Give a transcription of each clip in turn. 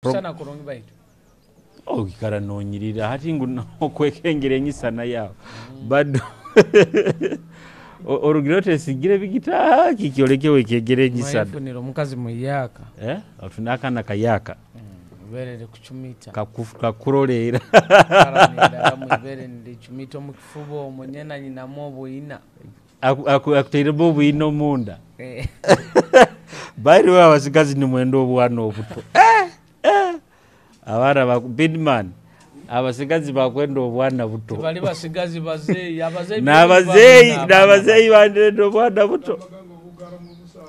Sana kurungi baitu. Oikara nonyirira hati ngu okwekengera enyisana yawe bado orugire otesigire bigita kiki oleke wekengera enyisana. Mwayefunira omukazi muyaka. Eh? Ofuna akana kayaka. Ibere likuchumita. Kakurolera. Kara nilichumita omu kifuba omwo nyena nyinamu obwina. Akutairemu obwina omunda. Bairi we abasigazi nimwenda obwana obuto. Abaana ba Bidman abasigazi bakwenda obwana buto. Bali basigazi bazeeyi, abazeeyi n'abazeeyi n'abazeeyi bandenda obwana buto.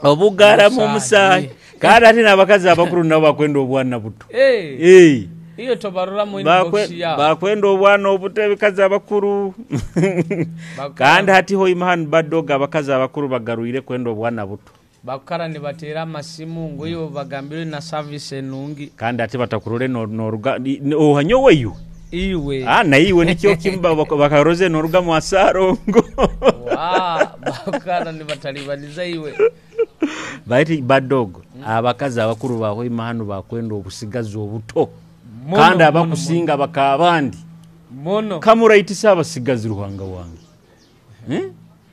Obugara mu musaayi. Kandi ate n'abakazi abakuru nabo bakwenda obwana buto. Iyo tobarora mu inbox ya. Bakwenda obwana obuto ebikazi abakuru. Kandi hati ho imahanu badoga abakazi abakuru bagaruire kwenda obwana buto. Bakara nibatera amasimu ngo iyo bagambire na service enungi. Kandi ate batakurore noruga ohanyoweyo. Iwe. Na iwe nikyo kimba bakaroze noruga mu asarongo. Wa bakara nibatalibaniza iwe. Baiti badogo abakazi abakuru baho imahanu bakwenda obusigazi obuto. Kandi abakusinga bakabandi. Mono. Kamuraitisa abasigazi ruhanga wange.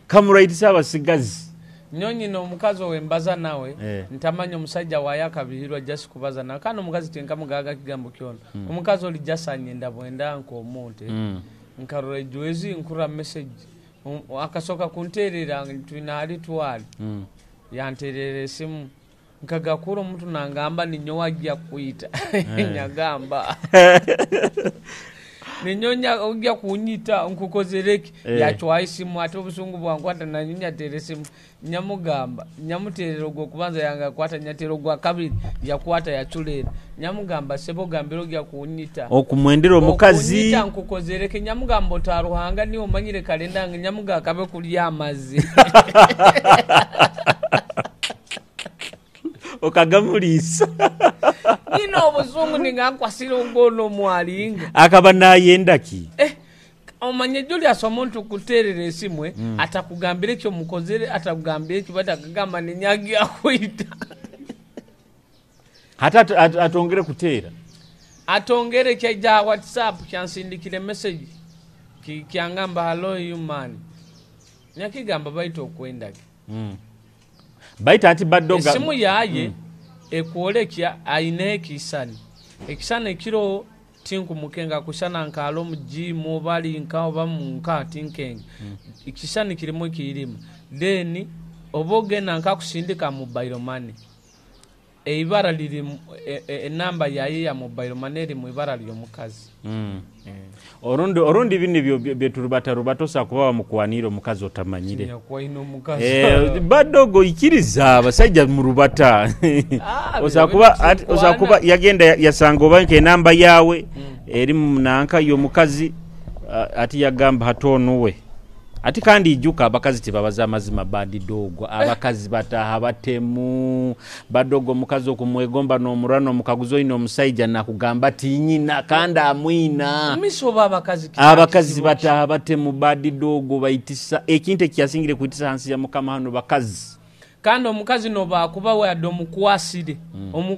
Kamuraitisa abasigazi. Nyonyi no omukazi owembaza nawe ntamanya omusajja wayakabihirwa just kubaza nawe kandi omukazi tinkamugaga kigambo kyona. Omukazi oli just anyenda bwenda nkomuntu. Nkarora ejwezi nkura message akasoka kunterera twinali twali. Yanterera esimu nkagakura omuntu nangamba ninyo wajja kuita. Nyagamba ninyonya ojja kunyita nkukozereki. Yachwa isimu ate obusungu bwankwata nanyonya tere esimu. Nyamugamba nyamuterera ogwo kubanza yanga kwata nyatero ogwa kabiri yakwata yachulera. Nyamugamba sebo gambiro ojja kunyita okumwendera omukazi okunyita nkukozereke. Nyamugamba otaruhanga ni omanyire kalenda nyamuga akabe kulya amazi. Okagamulisa. Nino obusungu ningankwasira ogono mwalinga. Akaba nayenda ki? Omanye Julius omuntu kuterera esimu atakugambire ekyo mukozere atakugambire ekyo batakugamba ninyagia kuita. Hata atongere kutera. Atongere kyaja WhatsApp kyansindikire message kyangamba hello you man. Nyakigamba baito okwenda ki. Baita ati badoga. Esimu yaye ekwolekya aine ekisani. Ekisani ekiro tinkumukenga kusana nkalo mujimu bali nka oba munka tinkenga. Ekisani kirimu ekirima. Then obogena nka kusindika mobile money. Eibara liri enamba yaye ya mobile money eri mu ibara ly'omukazi. Orundi bini byeturubata rubatosa kuba mukwaniro omukazi otamanyire. Badogo ikiriza abasajja mu rubata. Osakuba yagenda yasanga oba enamba yawe eri munanka y'omukazi ati yagamba hatonuwe. Ati kandi ijuka abakazi tibabaza amazima badidogo abakazi bataha batemu badogo omukazi okumwegomba n'omurano omukaguzo ino omusajja nakugamba tinyina kandi amwina. Misoba abakazi abakazi bataha batemu badidogo baitisa ekintu ekyasingire kuitisa hansi ya mukama hano bakazi. Kandi omukazi noba kuba we adomukwasire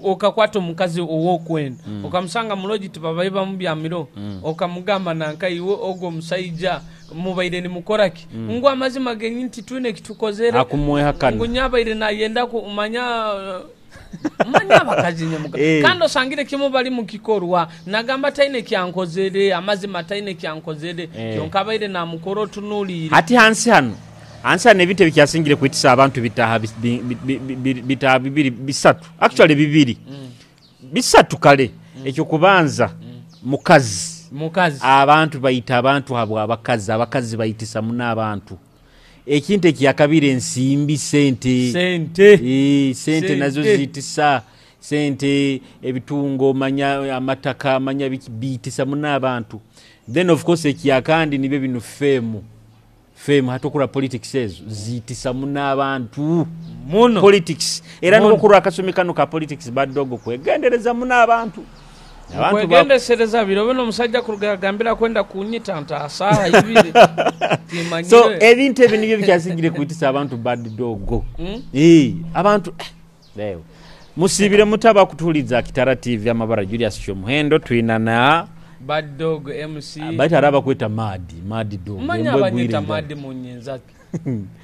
okakwata omukazi owokwenda okamusanga muloji tibabayiba mu byamiro okamugamba nanka iwe ogwo omusajja mubaire ni mukoraki ngo amazima genyi nti twine kitukozere akumwehakana ngo nyabaire nayenda kumanya manya abakazi nyamuka kandi osangire kimu bali mukikorwa nagamba taine kyankozere amazima taine kyankozere kyonka baire na mukoro tunulire ati hansi hano ansa nebintu ebikyasingire kuitisa abantu bitaha bitaha bibiri bisatu actually bibiri bisatu kale ekyo kubanza mukazi abantu bayita abantu habwa abakazi abakazi bayitisa muna abantu ekintu ekyakabiri ensimbi sente sente nazo zitisa sente ebitungo manya amataka manya bitisa muna abantu then of course ekyakandi nibe bino femu hatokura politics ezo zitisa muna abantu muno politics era nokukura akasumi kano ka politics badogo kwegendereza muna abantu kwegendesereza biro bino omusajja kurugambira kwenda kunyita nta saha ibiri timanyire. So ebintu ebi nibyo bikyasingire kuitisa abantu badogo abantu leo Musibire mutaba kutuliza Kitara TV amabara Julius Kyomuhendo twina na Bad Dog MC. Baita araba kweta Madi, Madi Dog. Manya abanyita Madi munyenza.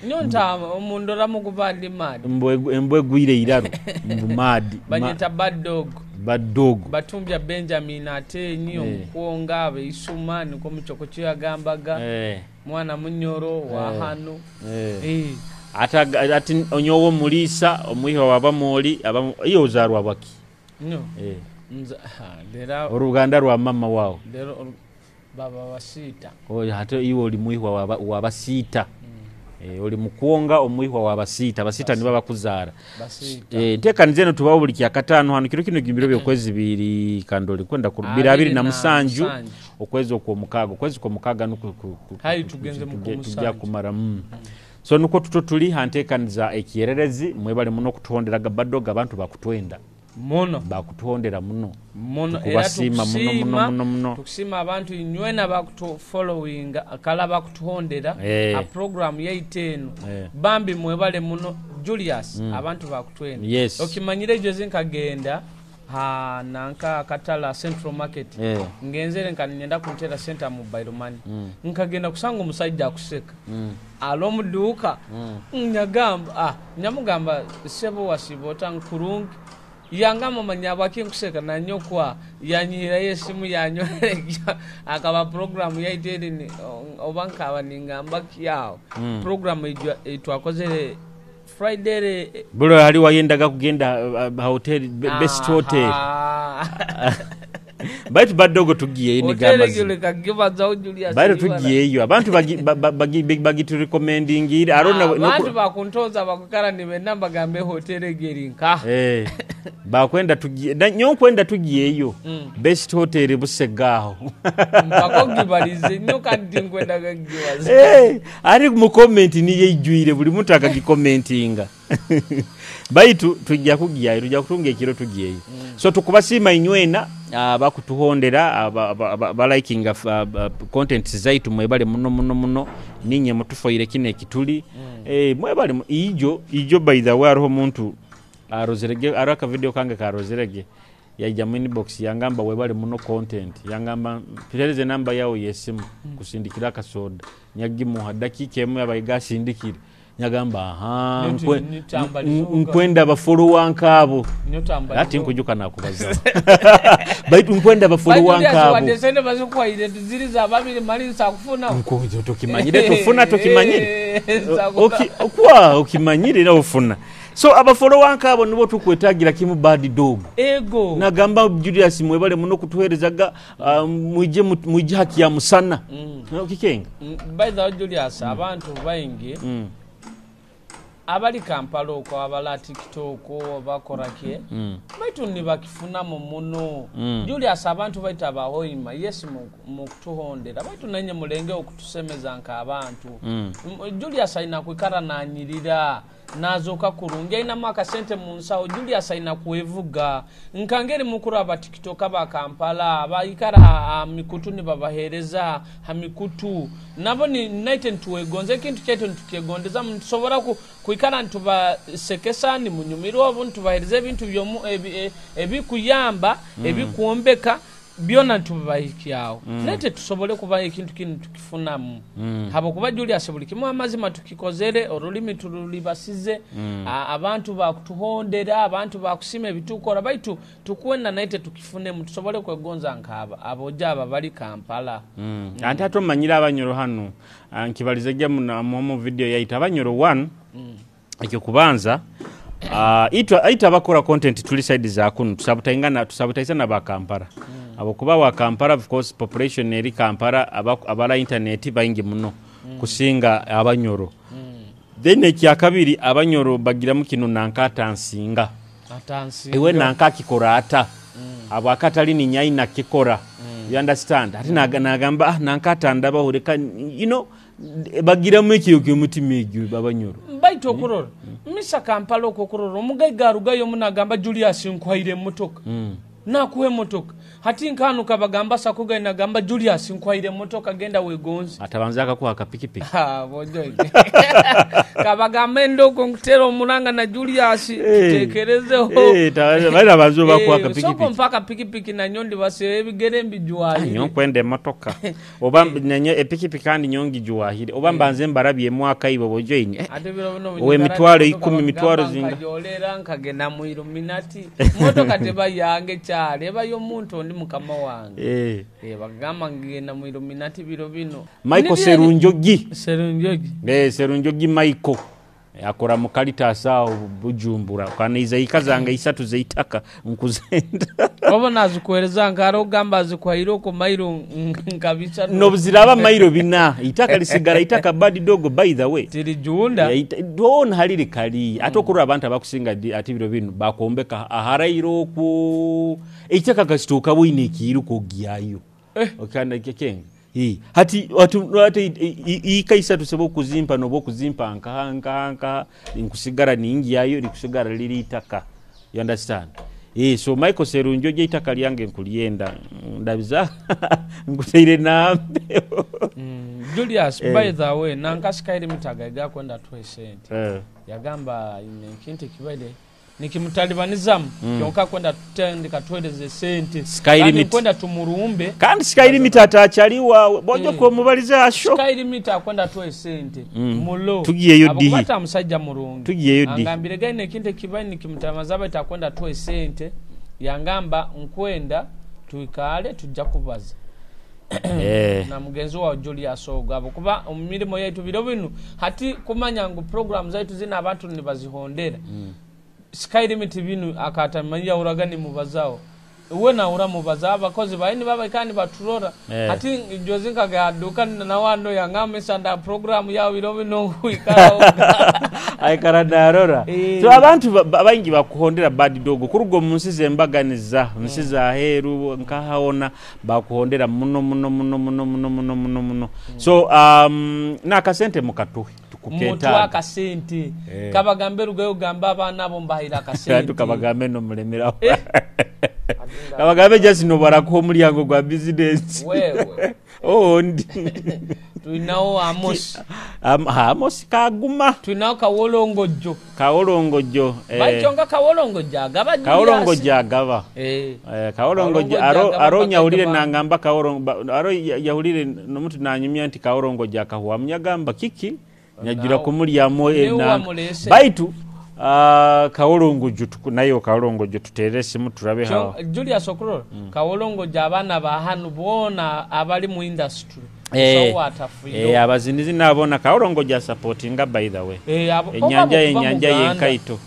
Nyonta omundora mukubandi Madi. Embwe gwire iraro Madi. Banyita Bad Dog. Bad Dog. Batumbya Benjamin ate nyo mukwonga abe isuma niko muchokocho yagambaga. Mwana munyoro wa hano. Ata ati onyowo mulisa omwiha waba moli aba iyo uzarwa baki. No. Oruganda rwa mama wao. Lero baba wasita. Oyo hata iwe oli mwihwa wa basita. Oli mukuonga omwihwa wa basita. Basita ni baba kuzara. Basita. Teka nzeno tubawo buli kyakatano hano kiro kino gimbiro byokwezi biri kandoli kwenda ku 2027 okwezi okwo mukaga okwezi kwa mukaga nuko hayi tugenze mu tujja kumara. So nuko tuto tuli hantekaniza ekiyererezi mwebale muno kutuhonderaga badoga abantu bakutwenda. Muno bakutuhondera muno muno era tukusima muno muno muno muno tukusima abantu inywena bakutu following akala bakutuhondera a program yaiteno bambi mwebale muno Julius abantu bakutwenda. Yes. Okimanyire jozi nkagenda ha nanka katala Central Market ngenzere nkanyenda kuntera center mobile money nkagenda kusanga omusajja akuseka alo muduka nyagamba nyamugamba sebo wasibota nkurungi yangama manyaba kinkuseka nanyokwa yanyira yesimu yanyoreka akaba program yaiteri ni oba nkaba ningamba kyao program itwakozere Friday bulo hali wayendaga kugenda hotel best hotel baitu badogo tugiye ni gamba baitu tugiye iyo abantu bagi tu recommending arona abantu bakuntoza bakukara ni namba gambe hotel gerinka bakwenda tugiye nyo kwenda tugiye iyo best hotel busegaho mpakogibalize nyo kandi nkwenda gagibaza ari mu comment ni yejwire buli muntu akagikomentinga baitu tujja kugiya tujja kutunga ekiro tugiyeyo. So tukubasima inywena abakutuhondera abalikinga content zaitu mwebale muno muno muno ninye mutufoire kine ekituli mwebale ijo by the way aroho muntu arozerege araka video kange karozerege yaija mu inbox yangamba webale muno content yangamba pirereze namba yao yesimu kusindikira akasoda nyagimuha dakika emu abayigasindikire nyagamba aha nkwenda bafollower nkabo ati nkujuka nakubaza baitu nkwenda bafollower nkabo nkujo tukimanyire tufuna tukimanyire okwa okimanyire na ufuna. So abafollower nkabo nibo tukwetagira kimu Bad Dog ego nagamba Julius mwebale muno kutuherezaga muje haki ya musana okikenga by the way Julius abantu baingi abali Kampala okwo abala TikTok bakorake baitu nibakifunamo muno. Julius abantu baita bahoima yes mukutuhondera baitu nanye mulenge okutusemeza nka abantu. Julius aina kwikara nanyirira nazoka kurungi aina maka sente munsawo. Julius aina kuevuga nkangeri mukuru aba TikTok aba Kampala abaikara mikutu ni babahereza ha mikutu nabo ni naite ntuwegonze kintu kyaitu ntukyegondeza ntusobora kuikara ntubasekesa ni munyumirwa obu ntubahereza ebintu byomu ebikuyamba ebikuombeka byona ntubahikyawo nete tusobole kuba ekintu kinu tukifunamu habo kuba Julius buli kimu amazima tukikozere orulimi tululibasize abantu bakutuhondera abantu bakusima ebitukora baitu tukwenda naite tukifunemu tusobole kwegonza nkaba aboja aba bali Kampala. Ante atomanyira abanyoro hano nkibalizege mu video yaita abanyoro 1 ekyo kubanza ita bakora content tuli side za kunu tusabutaingana tusabutaisana ba Kampala. Abokuba wa Kampala of course population eri Kampala abala internet baingi muno kusinga abanyoro. Then ekyakabiri abanyoro bagiramu kino nanka atansinga. Atansinga. Ewe nanka kikora ata. Abo akatali ni nyaina kikora. You understand? Ati nagamba nanka atandaba horeka you know bagiramu ekiyo kyomutima egyo abanyoro. Baito okurora. Misa Kampala okurora omugaiga arugayo munagamba Julius nkwaire emotoka. Nakuwe emotoka. Hati nkanu kabagamba sakuga nagamba Julius nkwaire motoka genda wegonze. Atabanza akakuha akapikipiki. Ha, bojoige. Kabagamba endoko nkutera omuranga na Julius tutekerezeho. Baira bazo bakuha Soko akapikipiki. mpaka pikipiki na nyondi base ebigere mbijwahire. Nyo nkwenda emotoka. Oba nenye epikipiki kandi nyongi juwahire. Oba mbanze mbarabye mwaka ibo bojoine. Ate biro bino Owe mitwaro motoka 10, mitwaro bagamba zinga. nkajolera nkagenda mu Illuminati. Motoka teba yange kyale eba y'omuntu ondi mukama wange. Bagamba ngenda mu Illuminati biro bino. Michael Serunjogi. Serunjogi. Serunjogi Michael. Akora mu Caritas aho Bujumbura. Kanaiza ikazanga isatu zeitaka nkuzenda. Obo nazikuhereza nkaro gamba azikwairo ku mairo nkabisa. Nobuziraba mairo bina. Itaka lisigara itaka bad dog by the way. Tirijunda. Don haliri kali. Ate okurora abantu abakusinga ati biro bino bakombeka aharairo ku itaka kasitoka bwine kiruko gyayo. Okanda kekenga. Hati ati ika isatu sebo kuzimpa nobo kuzimpa nka nka nka nkusigara ningi yayo likusigara liri itaka. You understand? So Michael Serunjogi itaka lyange nkulienda ndabiza nkuteire nambe. Julius by the way nankasikaire mitaga gakwenda tuwe sente. Yagamba kintu kibaire nikimutalibanizamu kyonka kwenda tutendeka tuwereze sente. Kandi kwenda tumurumbe. Kandi Skylimit atachaliwa bojo ko mubaliza asho. Skylimit akwenda tuwe sente. Mulo. Tugiyeyo dihi. Abakubata musajja murungi. Tugiyeyo dihi. Angambire gaine kintu kibaire nikimutamaza atakwenda tuwe sente. Yangamba nkwenda tuikale tujja kubaza. Na mugenzi wa Julius Ogabo kuba omirimo yaitu biro bino hati kumanya ngu program zaitu zina abantu nibazihondera. Skylimit binu akatamanya uragani mubazao. Uwe na ura mubaza abakozi baini baba ikani baturora. Hati njozi nkaga na wano yangame sanda program yao biro bino ikara. Aikara narora. So abantu baingi bakuhondera bad dog kurugo munsi zembaganiza nsi za heru nkahaona bakuhondera muno muno muno muno muno muno muno muno. So na akasente mukatuhe. Mutu akasente. Kabagambe rugayo gamba abana abo mbahira akasente. Tukabagambe no mulemera. Kabagambe just no barako omulyango gwa business. Wewe. Oh ndi. Tuinao Amos. Amos kaguma. Tuinao Kawolongojo. Kawolongojo. Baichonga Kawolongojo agaba. Kawolongojo agaba. Kawolongojo aro nyahulire nangamba Kawolongo aro yahulire nomuntu nanyumya nti Kawolongojo akahuwa munyagamba kiki? Nyagira kumulyamu na baitu Kawolongojo nayo Kawolongojo tutere simu turabe hawa. Julius Okurora Kawolongojo abana ba hanu bona abali mu industry. Abazinizi nabona Kawolongojo supportinga by the way. Enyanja yenkaito.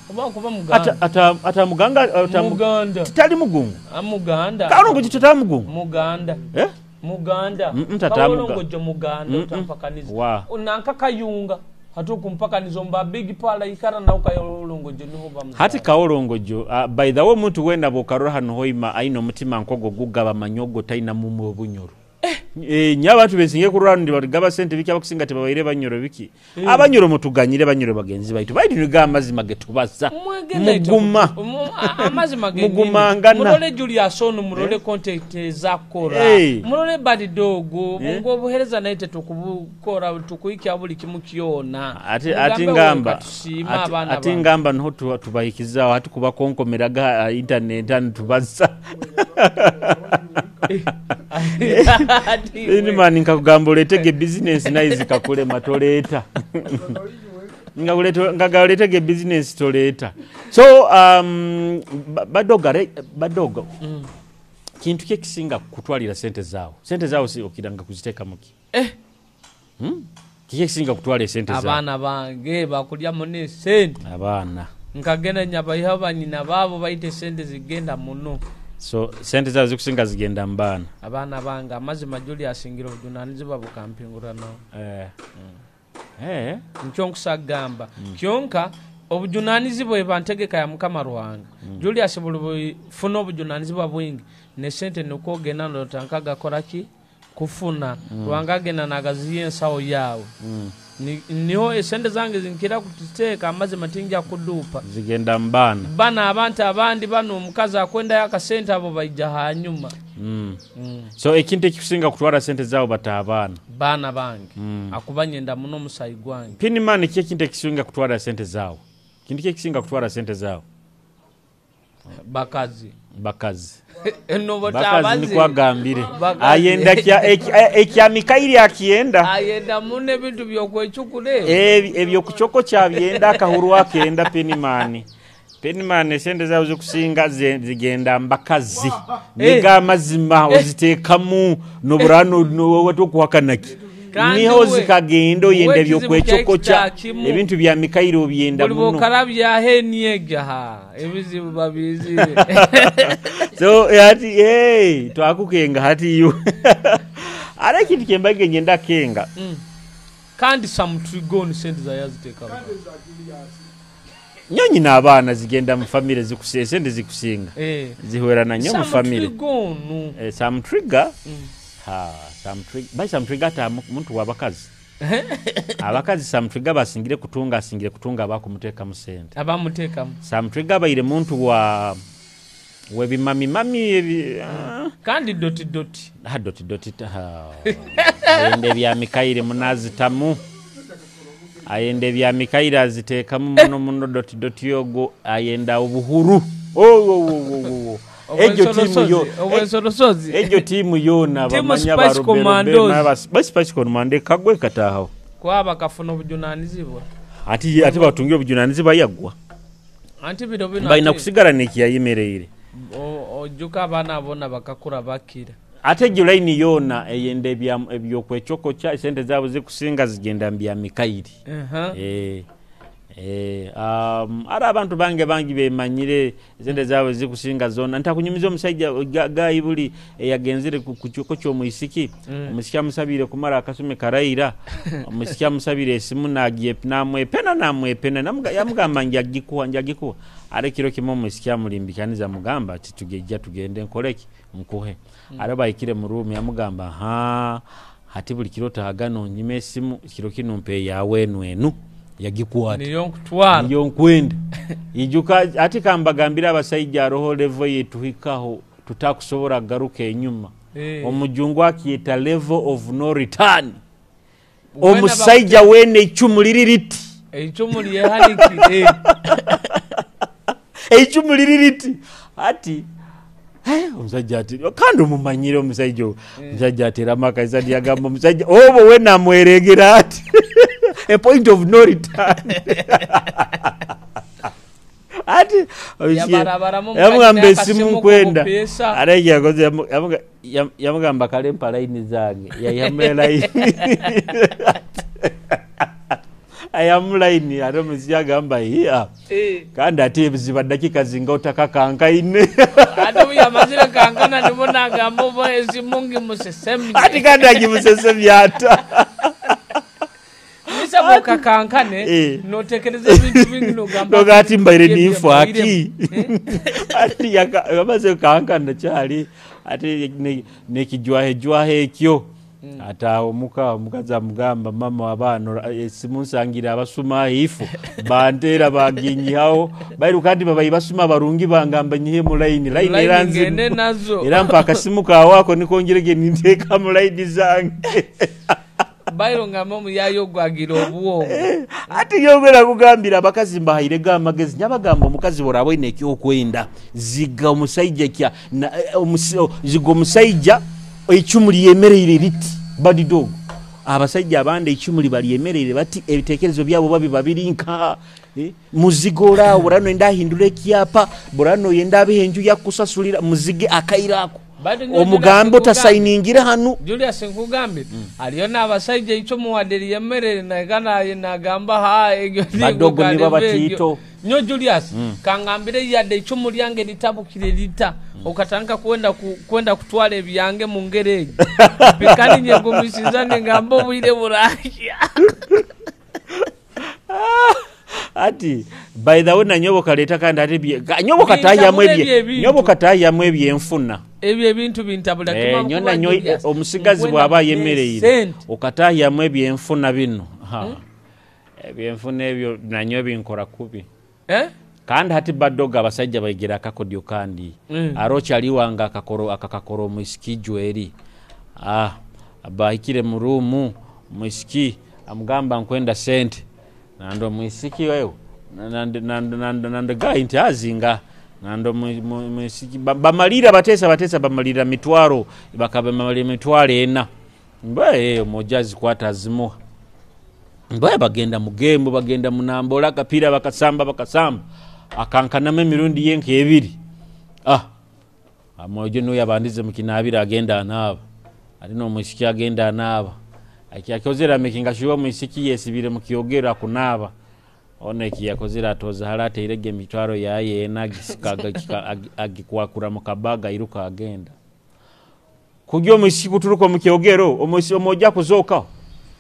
Ata ata muganga ata muganda. Titali mugungu. Amuganda. Kawolongojo tata mugungu. Muganda. Muganda. Kawolongojo muganda utampakaniza. Unanka kayunga. Hatukumpakaniza mba big pala ikara na ukayolongojo niho bamuza. Hati Kawolongojo by the way muntu wenda bokarora hano hoima aino mutima nkogo gugaba manyogo taina mumu obunyoro. Nyabantu bensinge kurora ndi bagaba sente biki abakusinga tebabaire banyoro biki. Abanyoro mutuganyire banyoro bagenzi baitu. Baitu niga amazima getubaza. Muguma. Amazima ge. Mugumangana. Murole Julius onu murole contact zakora. Murole bad dog ngo obuhereza naite tukubukora tukuikya buli kimu kyona. Ati ngamba. Ati ngamba niho tubahikizaho hati kubakonkomeraga internet anu tubaza. Ini mani nkakugamba oletege business naye zikakulema toleeta. Ngagaletege business toleeta. So badoga kintu kye kisinga kutwalira sente zaawo. Sente zaawo si okiranga kuziteeka muki. Kiki kisinga kutwalira sente zaawo? Abaana bange bakulya muno sente. Abaana. Nkagenda nyabayiha banyina baabo bayite sente zigenda muno. So sente zazo zikusinga zigenda mbana. Abaana bange amazima Julius ngira obuvunanyizibwa bukampinguranaho. Nkyo nkusagamba. Kyonka obuvunanyizibwa eba ntegeka ya Mukama Ruhanga. Julius buli bufuna obuvunanyizibwa bwingi ne sente nukwo ogenda notanka gakora ki Kufuna Ruhanga agenda nagaziya ensawo yawe. Niho esente zange zinkira kutiteeka, amazima tinja kuduupa. Zigenda mu baana. Bana abantu abandi bano omukazi akwendayo akasente, abo baija hanyuma. So ekintu ekikusinga kutwara sente zaabo bata abaana. Baana bange. Akuba nyenda muno omusayi gwange. Pinimani, ki ekintu ekisinga kutwara sente zaawe? Kintu ki ekisinga kutwara sente zaawe? Bakazi. Bakazi. Eno bakazi nikwo agambire. Bakazi. Ayenda ekya Mikairi akienda. Ayenda muno ebintu byokwecukure. Ebyokucoko kyabyenda, akahuru akenda. Penimani, Penimani, esente zawe zikusinga zigenda mbakazi. Niga amazima oziteekamu noburano watokuhakanaki. Kandi niho zikagenda oyenda we ekizibu ebyokwecokokya kya kimu. Ebintu bya Mikairi obyenda buli muno. Bwokarabyaho eniega ha ebizibu babizire. So hati hey, twakukenga hati iwe ara ekintu kyembaige ngenda kenga. Kandi Samtrigon sente zayaziteekamu. Nyonyi n'abaana zigenda mu famire, esente zikusinga zihwerana nnyo mu famire. Samtrigon. Samtrigger. Ha, Samtrigger bai, Samtrigger ata muntu w'abakazi, abakazi Samtrigger basingire kutunga, asingire kutunga abakumuteekamu sente. Abamuteekamu. Samtrigger abaire muntu wa webimamimami ebi. Kandi doti doti. Ah, doti doti ha. Ayenda ebya Mikaire munazitamu, ayenda ebya Mikaire aziteekamu muno muno. Doti doti ogwo ayenda obuhuru. Oh, oh, oh, oh, oh. Egyo tiimu yo Obwensorosozi. Egyo tiimu yoona. Tiimu bamanya. Spice Commandos. Spice Commando kagwe kataahawo. Kuba bakafuna obujunanizibwa. Ati batungire obujunanizibwa yagwa. Anti biro bino balina kusigala nekiyayemereire. Ojuka abaana bona bakakura bakira. Ate egyo layini yoona eyenda ebyokwecokokya, esente zaabo zikusinga zigenda mu bya Mikairi. Ari abantu bange bangi bemanyire esente zaabwe zikusinga zona ntakunyumiza omusajja gayi buli eyagenzere ku kyoko ky'omwisiki. Omusiki amusabire kumara akasumi karaira, omusiki amusabire esimu namwepena namwepena, yamugamba njagikuwa njagikuwa. Are kiro kimwe omusiki amulimbikaniza, amugamba ati tugejja tugende nkoleki nkuhe. Are bahikire mu room, yamugamba ha hati buli kiro tahagano onyima esimu, kiro kino mpe yawe enu enu yagikwata. Niyo nkutwara. Niyo nkwenda ijuka. Ati kambagambira abasajja, aroho level yetuhikaho tutakusobola garuka enyuma. Omujungu akiyeta level of no return. Wena omusajja wene icumu liri riti. Eicumu lyehanikire. Eicumu liri riti ati omusajja ati kandi omumanyire omusajja oyo. Omusajja ateramu akaisa yagamba omusajja obo we namweregera ati a point of no return ati Yabarabaramu. Yamugamba omukazi esimu n'akasimu nkwenda. kukupeesa. Ate yakoze yamugamba kale mpa layini zange, yayihamu elayini, ayamu layini. Ate omusiki agamba iya. Kandi ate ebiziba dakika zinga otakakankaine. Ate obu yamazire kankana nibo nagamba oba esimu ngimusesemye. Ati kandi agimusesemye ata. Misa bwokakankane notekereza ebintu bingi nogamba noga ati mbaire Ebyo ninfu mbaire- aki. Ati yamaze kankana kyali ate nekijwahejwahe ekyo ate awo muka omukazi amugamba mama wabaana esimu nsangira abasuma ifo banteera baginyihawo bairuka nti babayi basuma barungi bangamba nyihe mu layini layini Layini era ngende nazo. Era mpa akasimu kawe ako niko ngirege ninteeka mu layini zange. Bairo ngamba omuyayo gwagira obuwongo. Ati yongera kugambira abakazi mbahairego amagezi, nyabagamba omukazi boraba oine ekyokwenda ziga omusaija kya ziga omusaija eicumu lyemereire riti bad dog. Abasajja abandi eicumu libalyemereire bati ebitekerezo byabo babi babiri nka muzigo oraawo burano enda ahindura ekyapa burano yenda abeho enju yakusasulira muzige akairako. Bado nyo omugambe Julius otasayiningira hanu. Julius nkugambire aliyo n'abasajja icumu wadde lyemerere naye nagamba ha egyo Badogo nigo nibo kaleve egyo. batiito. Nyo Julius kangambire yadde icumu lyange litabukire lita okatandika kwenda kutwala ebyange mu ngeri egyo pikani nyegumisiza nengamba obwire burakya. Ati by the way nanyobo kaleeta kandi ate nyobo katayamu Bintabula ebye ebyo ebintu. Nyobo katayamu ebyenfuna. Ebyo ebintu bintabula. Eh, nyo na nyo omusigazi bw'aba ayemereire okatahyamu ebyenfuna bino, ha, ebyenfuna ebyo nanyo binkora kubi. Eh? Kandi hati badoga abasajja baigira akakodyo kandi. Arocha wange akakoro akakakora omwisiki ijweri, ah, bahikire mu room, omwisiki amugamba, "Nkwenda sente." Nando omwisiki wewe nando nando nando nando guy nti azinga nando mwisiki bamalira batesa batesa, bamalira mitwaro, bakabamalira 40,000. Mbae omoja azikwata azimuha. Mbae bagenda mugembo, bagenda munambola, akapiira bakasamba bakasamba, akankanamu emirundi ye nk'ebiri. Ah, amwojo niwe yabandize mukinabira, agenda anaaba, ate n'omwisiki agenda anaaba. Akiyakozere amekinga shuwa omwisiki yesibire mukyogero akunaaba. Ono ekiyakozere atoza hala, ateirege emitwaro yaye ena, agisika, agikwakura mu kabaga, airuka agenda. Kujya omwisiki kuturuka omukyogero, omwojo akuzookaho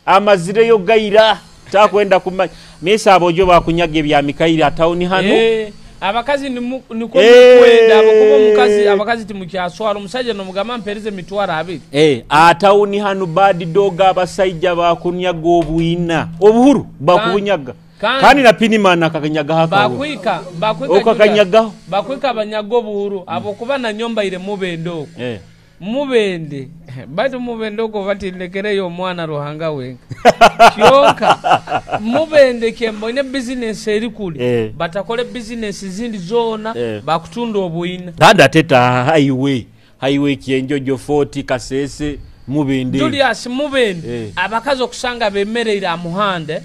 amazireyo gaira takwenda kumanya mesa. Abojo bakunyaga ebya mikairi atawuni hano. Eh, abakazi niko mukwenda abakuba omukazi, abakazi timukyaswala omusajja nomugamba, "Mpereze 20,000." Eh, atawuni hano bad dog, abasajja bakunyaga obwina, obuhuru bakubunyaga. Kandi na pinimana akakanyaga hakawe. Bakwika bakwika. Okakanyagaho. Bakwika banyaga obuhuru abokuba nanyombaire mubende okwo. Mubende baitu mubende okwo batindekereyo omwana Ruhanga wenka kyonka mubende kyemboine bizinesi eri kuli. Batakole bizinesi zindi zoona. Bakutunda obwina. Kandi ate taha highway, highway Kyenjojo, Fort, Kasese, Mubende. Julius, mubende abakazi okusanga bemereire amuhanda.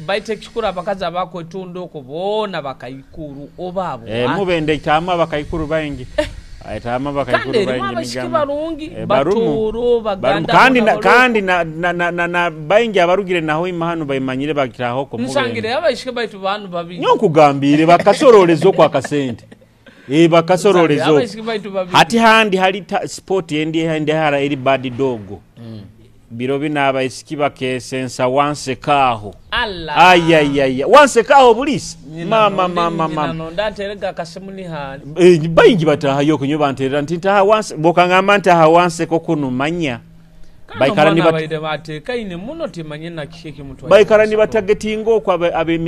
Baitu ekikuru abakazi abakwetunda okwo boona bakaikuru oba abo. Mubende itamu abakaikuru baingi. Itamu Kandi abakaikuru erimu baingi. Abaisiki Nigamba. barungi. Barumu. Batooro. Barumu. Baganda. Kandi bona na, kandi na baingi abarugire naho ima hano baimanyire bakitahoko nsangire Mubende. Abaisiki baitu banu babiri. Nyo nkugambire bakasoroleza okwo akasente, bakasoroleza okwo. Abaisiki baitu babiri. Hati handi hali sport endi hara eri bad dog. Biro bino abaisiki bakesensa wansekaaho. Alla. Ayayaya, wansekaaho bulisi. Nyina Mama. nonde- Mama. Nyina Mama. nonda nterega akasimu nihali. Eh, baingi batahayo kunyo banterera nti ntaha wanse, bokangamba ntaha wanseko kuno manya baikara Kandi ni baire batekaine muno timanye nakiki ekimutwaire. Baikara nibatagetinga okwo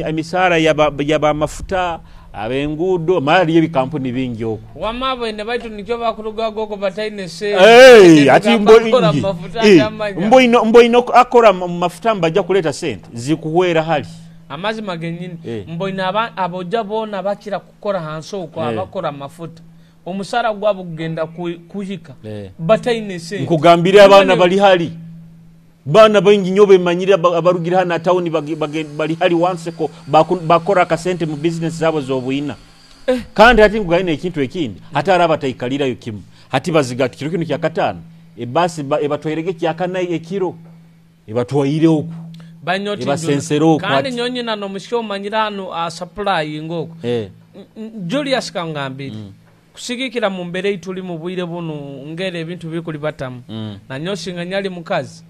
emisaara yabamafuta, abenguudo, mara haliyo ebikampuni bingi okwo. Wama baine baitu nikyo bakurugago okwo bataine Hey, ati sente amafuta atamanya. mboino akora mu mafuta mbajja kuleta sente zikuhwera hali. Amazima genyini. Mboine aboja boona bakira kukora hansi okwo. Abakora amafuta omusara gwabo kugenda kuhika bataine sente. Nkugambire abaana bali hali, baana baingi nyo bemanyire abarugire hano atawuni bali hali wanseko bakora akasente mu bizinesi zabo z'obwina. Kandi hati nkugaine ekintu ekindi, hati ari abataikalirayo kimu, hati baziga kiro kino kyakataano ebasi ebatwairege kyakana ekiro ebatwaire oku. Banyoti. Ebasensera okwo. Kandi Ati. nyonyina nomusiki omanyire hano asupplying okwo. Julius, kangambire kusigikira mu mbeera eituli mu bwire buno ngera ebintu bikuli batamu, nanyo singa nyali mukazi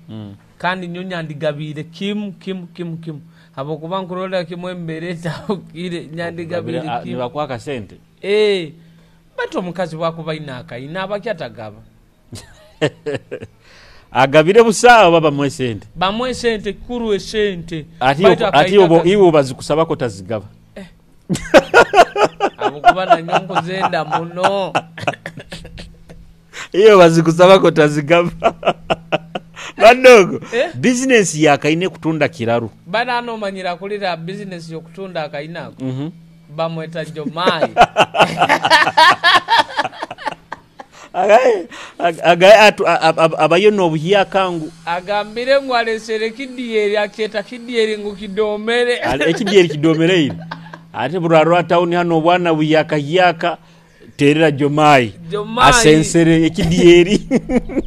kandi nyo nyandigabiire kimu kimu kimu kimu habwokuba nkurolera kimu embeera etahukire, nyandigabiire kimu. Nibakuha akasente. Eh, baitu omukazi bwakuba aine akaina abaki atagaba. Agabire busa oba bamuwe sente? Bamuwe sente, kikuru esente. Ati Baitu ati akaina iwe bazikusabako tazigaba. Habwokuba nanyo nkuzenda muno. Iyo bazikusabako tazigaba badogo. Eh? Bizinesi yakaine kutunda kiraru. Bana nomanyira akulira bizinesi yokutunda akaina ako. Bamweta Jomai. Agaye abayo n'obuhyakangu. Agambire ngu alesere kidyeri, akyeta kidyeri ngu kidomere. Ekidyeri kidomereire, ate burarwa tawuni hano obwana buyakahyaka terera Jomai. Jomai. Asensere ekidyeri.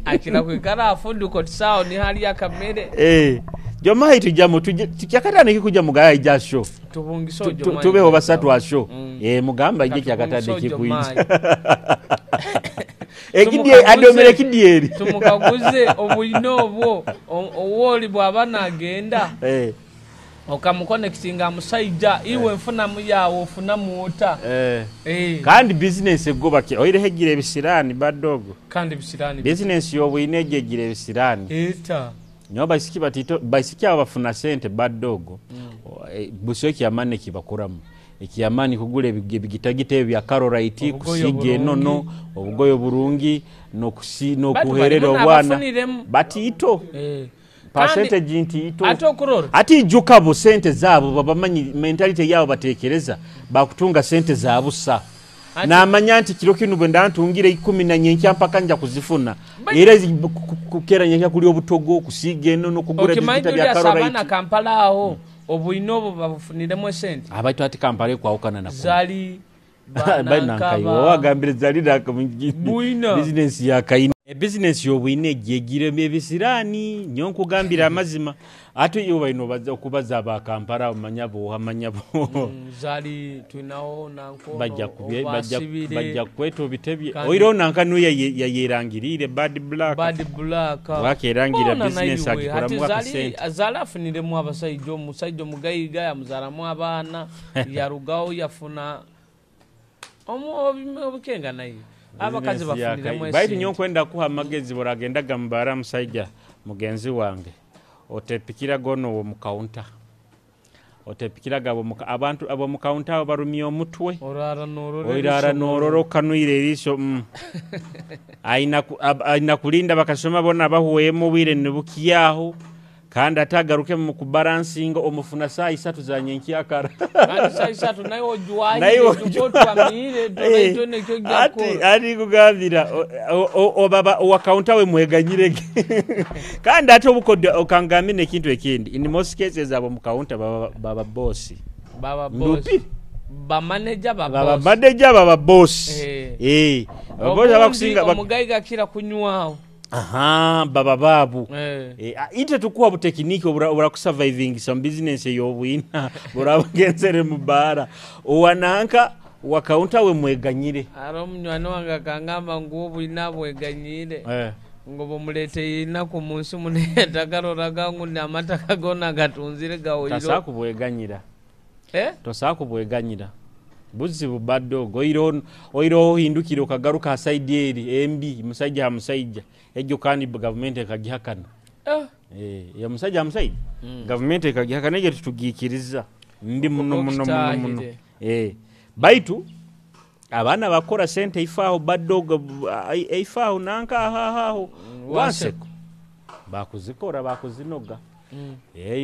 Akira kwikara afuduka otisawo ni hali akamere. Eh, Jomai tujamu kyakatano ekikuja mugaya ija show. Tubungise Jomai. Tubeho basatu asho. Eh, mugamba ije Katubungise kyakatano Jomai. ekikuija ekidyeri adomere kidyeri. Tumukaguze obwine obwo owoli bwaba nagenda. Okamuconnectinga musaija, iwe nfunamu yawe ofunamu ota? Kandi bizinesi egoba oireho egira ebisirani badogo. Kandi ebisirani Bizinesi y'obwine egyo egira ebisirani. Eta. Nyowe baisiki batito, baisiki abo bafuna sente badogo. Buso ekyamani ekibakoramu. Ekyamani kugula ebigitagita ebyo bya Carolite, Obugoye kusiiga enono, oburungi. Obugoye oburungi, Batu n'okuherera barimu obwana. n'abafuniremu. Batiito. Kandi Percentage ntiito. Ate okurora. Ati ijuka bo sente zaabo babamanyi mentality yaabo batekereza bakutunga sente za busa. Namanya nti kiro kinu bwe ndantungire 10 na nyenkya mpaka nja kuzifuna. Era kukera nyenkya kuli obutogo, kusiiga enono, kugura Okimanyi ebigita bya Julius, Carolite. Abaana Kampala aho obwine obwo babufuniremu esente. Abaitu ati Kampala ekwahukana na Zali Banankaba. Wagambire Zali Bwina. Business ya kaina. Business y'obwine egyo egira ebisirani, nyo nkugambira amazima. Ate iyo baino baza okubaza aba Kampala omanya bo, amanya bo. Zali twinaho nankono Bajja obasibire. Bajja kweta obitebye. Kandi Oireho nanka nuya yayerangirire Bad Black. Bad Black. Bwakerangira Bona business naiwe, agikoramu ati Zali akasente. Zali afuniremu abasajja, omusajja omugayiga yamuzaramu abaana, yarugaho yafuna obukenga naye. Abakazi Business ya bafuniremu Baitu esente. nyo nkwenda kuha amagezi buragendaga mubara musajja mugenzi wange. Otepikira gono wo mu counter. Otepikiraga abo abantu abo mu counter abo barumya omutwe. Orara norora Oirara eriiso norora norora. Okanuire eriiso. Aina kulinda bakasoma bona bahuwemu obwire nibukyaho. Kandi atagaruke mu kubalansinga omufuna saa 3 za nyenkyakara. Kandi saa 3 naye ojwahire, Naye ojwa otwamiire, tonaitwe nekyo ojja kukora. Ati kugambira, obaba owa counter we mweganyirege. Kandi ate obukodyo okangambira n'ekintu ekindi. In most cases abo mu counter baba boss. Baba boss. Ndupi? Ba manager ba Baba boss. manager baba boss. Aba boss Obundi abakusinga omugayiga akira kunywaho. Aha, baba babu. Ite tukuwa butekiniki obura kusurviving some business ey'obwina burabugenzere mu bara. Owananka wa counter we mweganyire. Aro omunywani wange akangamba ngu obwina bweganyire. Ngo bumuleteye inaku mu nsi munetakaroraga ngu ni amataka gona gatunzire gawoiro. Tosaako kubweganyira. Tosaako kubweganyira. Buzibu badogo oiroho ohindukire okagaruka ha side eri embi musajja ha musajja egyo kandi gavumenti ekagihakana. Ya musajja ha musajja. Gavumenti ekagihakana egyo titugikiriza. Mbi muno, muno, muno, muno. Okitahire. Baitu abaana bakora sente ifaaho badogo ifaaho nanka aho. Wanseko. Wanseko. Bakuzikora bakuzinoga.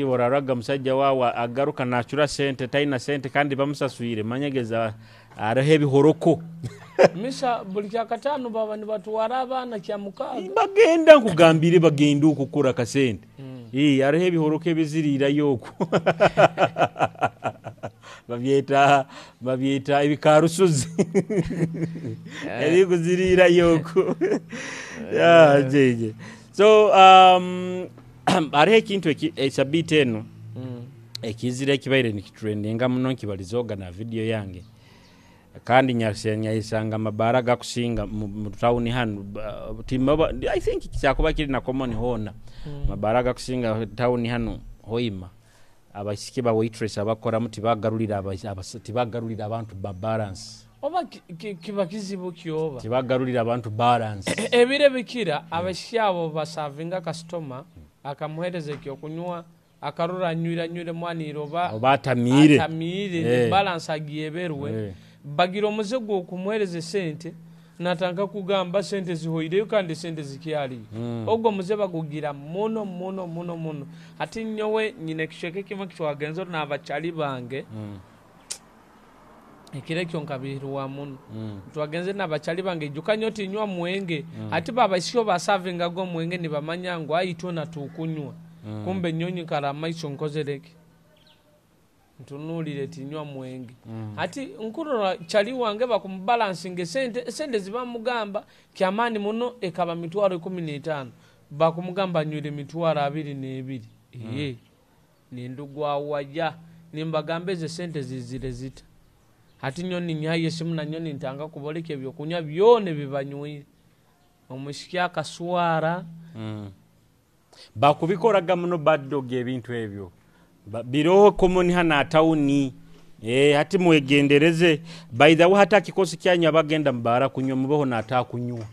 Oraraga musajja wawe agaruka nachura sente taina sente kandi bamusaswire manyegeza areho ebihoroko. Misa buli kyakatano baba nibatwara abaana kya mukaaga. Bagenda nkugambire bagenda okukora kasente. Areho ebihoroko ebizirirayo okwo. Babyeta ebikarusuzi. Ebikuzirirayo okwo. Ya, jeje. So, hariho ekintu esabiti eno ekizira ekibaire nikitrendinga muno nkibalizoga na video yange. Kandi nyayisanga amabara gakusinga mu town hano, timaba, I think kyakuba kiri na common hona. Amabara gakusinga town hano hoima. Abaisiki ba waitress abakoramu tibagarulira abantu ba balance. Oba kiba kizibu kyoba. Tibagarulira abantu balance. Ebire bikira abaisiki abo basavinga customer akamuhereza ekyokunywa akarora anywira nywire mwaniro oba Oba atamiire. Atamiire, balance agieberwe. Bagira omuze gw'okumuhereza sente natanga kugamba sente zihoireyo kandi sente zikyaliyo. Ogwo muze bagugira muno muno muno muno. Ati nyowe nyine ekicweka ekimwe kitwagenze n'abachali bange. Ekiro ekyo nkabihirwa muno. Twagenze n'abachali bange ijuka nyo tinywa mwenge. Ati babaisyo basavingaga omwenge nibamanya ngu ayi twena tukunywa. Kumbe nyonyi nkara amaiso nkozereke. Ntunulire tinywa mwenge. Ati nkurora chali wange bakumbalansinge sente, sente zibamugamba kyamani muno ekaba mitwaro 15. Bakumugamba nywire mitwaro 22. Nindugwa waja nimbagambe ze sente zizire zita. Ati nyoni nyaye simu na nyoni ntanga kuboleka ebyokunywa byone bibanywire. Omushiki akaswara. Bakubikoraga muno bad dog ebintu ebyo. Biroho common hana atawuni. Hati mwegendereze. By the way, hata kikosi kyanyu abagenda mubara kunywa mubeho natakunywa.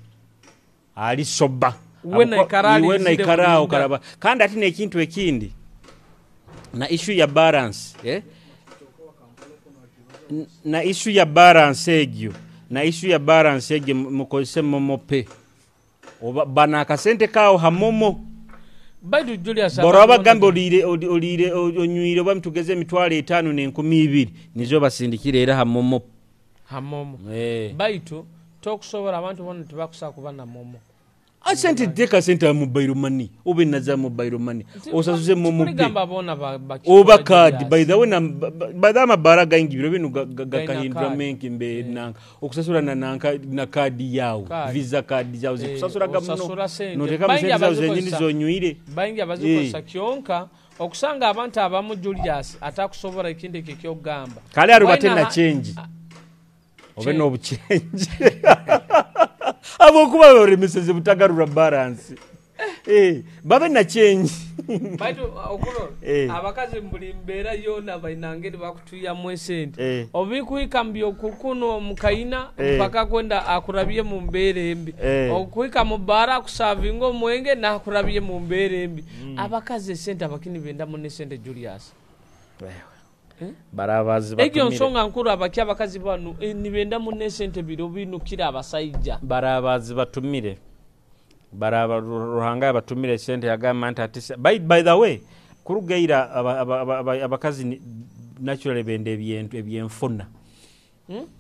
Ali soba. We naikara ali karaba. Kandi ati nekintu ekindi. Na issue ya balance, Na issue ya balance egyo. Na issue ya balance egyo mukozese momo pay. Oba bana akasente kao hamomo. Baitu Julius Boroba gambe olire onywire oba mtugeze emitwalo 5 na 2000 nizo basindikire era hamomo. Hamomo. Baitu tokusobola abantu bona tibakusa kuba na momo. Asente teka sente ya mobile money. Ube naza mobile money. Osasuze momo pay. Oba card by the way na by the amabara gaingi biro binu gakahindura mengi mbe nanka. Okusasura na nanka na card yao. Visa card zao zikusasura gamuno. Noteka msente zao zenyini zonywire. Baingi abazikozesa kyonka okusanga abantu abamu Julius atakusobola ekindi ekyogamba. Kale arubate na change. Obe no change. Abokuba baremeseze butagarura balance. Babe na change. Baitu okulo abakazi mbuli mbeera yona bainangeri bakutuya mwesente. Obikuhika mbyo kukuno mukaina mpaka kwenda akurabye mu mbeera embi. Okuhika mu bara kusavinga omwenge na akurabye mu mbeera embi. Abakazi esente abakini benda mu nesente Julius. Barabazi batumire. Egyo nsonga nkuru abaki abakazi banu nibenda mu nesente biro binukira abasajja. Barabazi batumire. Baraba Ruhanga batumire sente yagamba nti ati by the way kurugeira abakazi naturally bende ebyenfuna.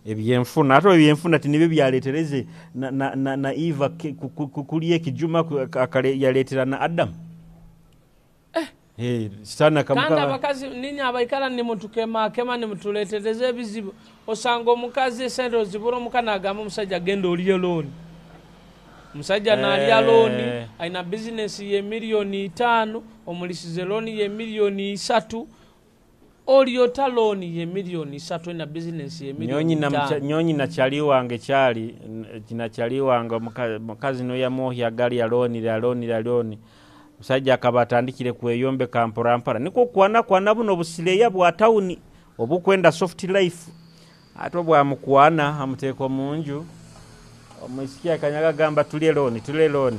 Ebyenfuna ate ebyenfuna tinibe byaletereze na Eva kuliye kijuma akale yaletera na Adam. Sana kamba kandi abakazi ninya abaikala ni mutukema kema ni mutuletereze ebizibu. Osanga omukazi sente ozibura omukana agamba omusajja genda oliye loan. Musajja nalya loan aina business ye milioni 5 omulisize loan ye milioni 3 oliota loan ye milioni 3 ina business ye milioni 5. Nyonyi na chali wange chali na chali wange mukazi no yamohya gali ya loan ya loan ya loan. Musajja akabatandikire kweyombeka mpora mpora niko kwana kwana buno busileya bwa town obukwenda soft life ate bwamukwana amuteko munju omwisikia kanyaga gamba tulye loan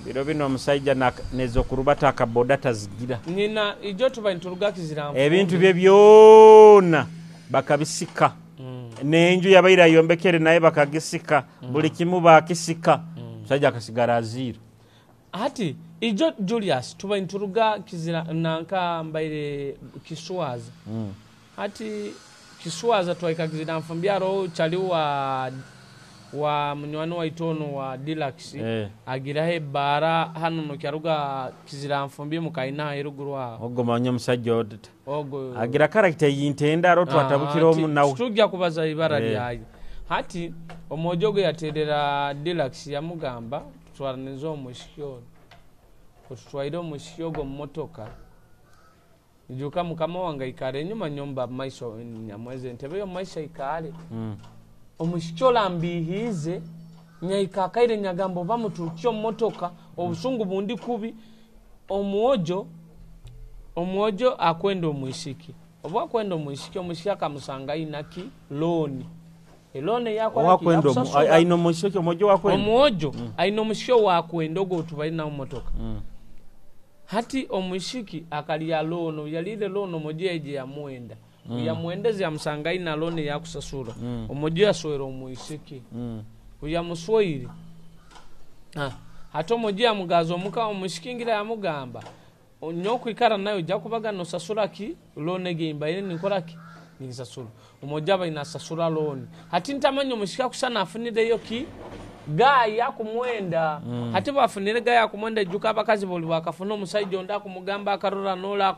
biro bino omusajja nezo kurubata akaboda tazigira nina ijo tuba nturuga kizira ebintu bye byona bakabisika nenju yabaira yombekere naye bakagisika buli kimu bakisika musajja akasigara aziro. Ati ijo Julius tuba nturuga kizira nanka mbaire Kiswaza. Ati Kiswaza twaika kizira mfumbiaro chaliwa wa munywani wa itono wa Deluxe agirahe bara hano no kyaruga kizira mfumbi mukaina eruguru aho. Ogo manya musajja ogo agira character yintenda ro twatabukira omu nawe tujja kubaza ibara lyaye. Hati omojogo yaterera Deluxe yamugamba tutwaranize omushikyo otutwaire omushikyo go motoka ijuka mukama wange ikare enyuma nyomba maiso nyamweze entebe yo maisha ikare. Omushikyo lambihize nyaikakaire nyagambo bamutukyo motoka obusungu bundi kubi. Omwojo akwenda omwishiki oba akwenda omwishiki omushiki akamusanga inaki loan elone yakora ki aino omushiki omwojo wakwenda omwojo aino omushiki wakwenda ogo tubaina motoka. Hati omushiki akalya loan yalile loan omojeje yamwenda Uyamuendeze yamusanga ina loan yakusasura. Omojo yaswera omwishiki. Uyamuswaire. Hati omojo yamugaza omuka omushikingira yamugamba nyokwikara nayo jakubaga no sasura ki loan egemba ine nikora ki ninsasura. Omojo aba inasasura loan. Hati ntamanyo omushika kusana afunireyo ki gaya kumwenda. Hati bafunire gaya kumwenda juka abakazi boli bakafuna omusajja onda kumugamba akarora nola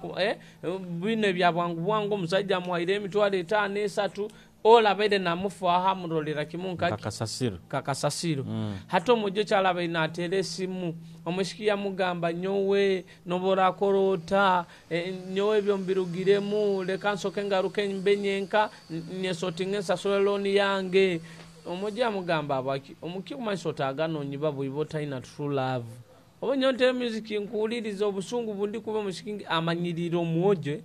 bine bya bwangu bwangu omusajja amuwaire emitwalo 5 3 ola baide namufu aha murolera kimunka kakasasiro kakasasiro. Hati omujo kyalaba inatere esimu omushiki yamugamba nyowe nobora korota nyowe ebyo mbirugiremu leka nsoke ngaruke mbenyenka nyesotinge nsasule loan yange. Omujo yamugamba abaki omuki kumaiso tagano nyiba buibo taina true love. Oba nyowe ntere music nkuwuliriza, obusungu bundi kuba musiki amanyirire omwojo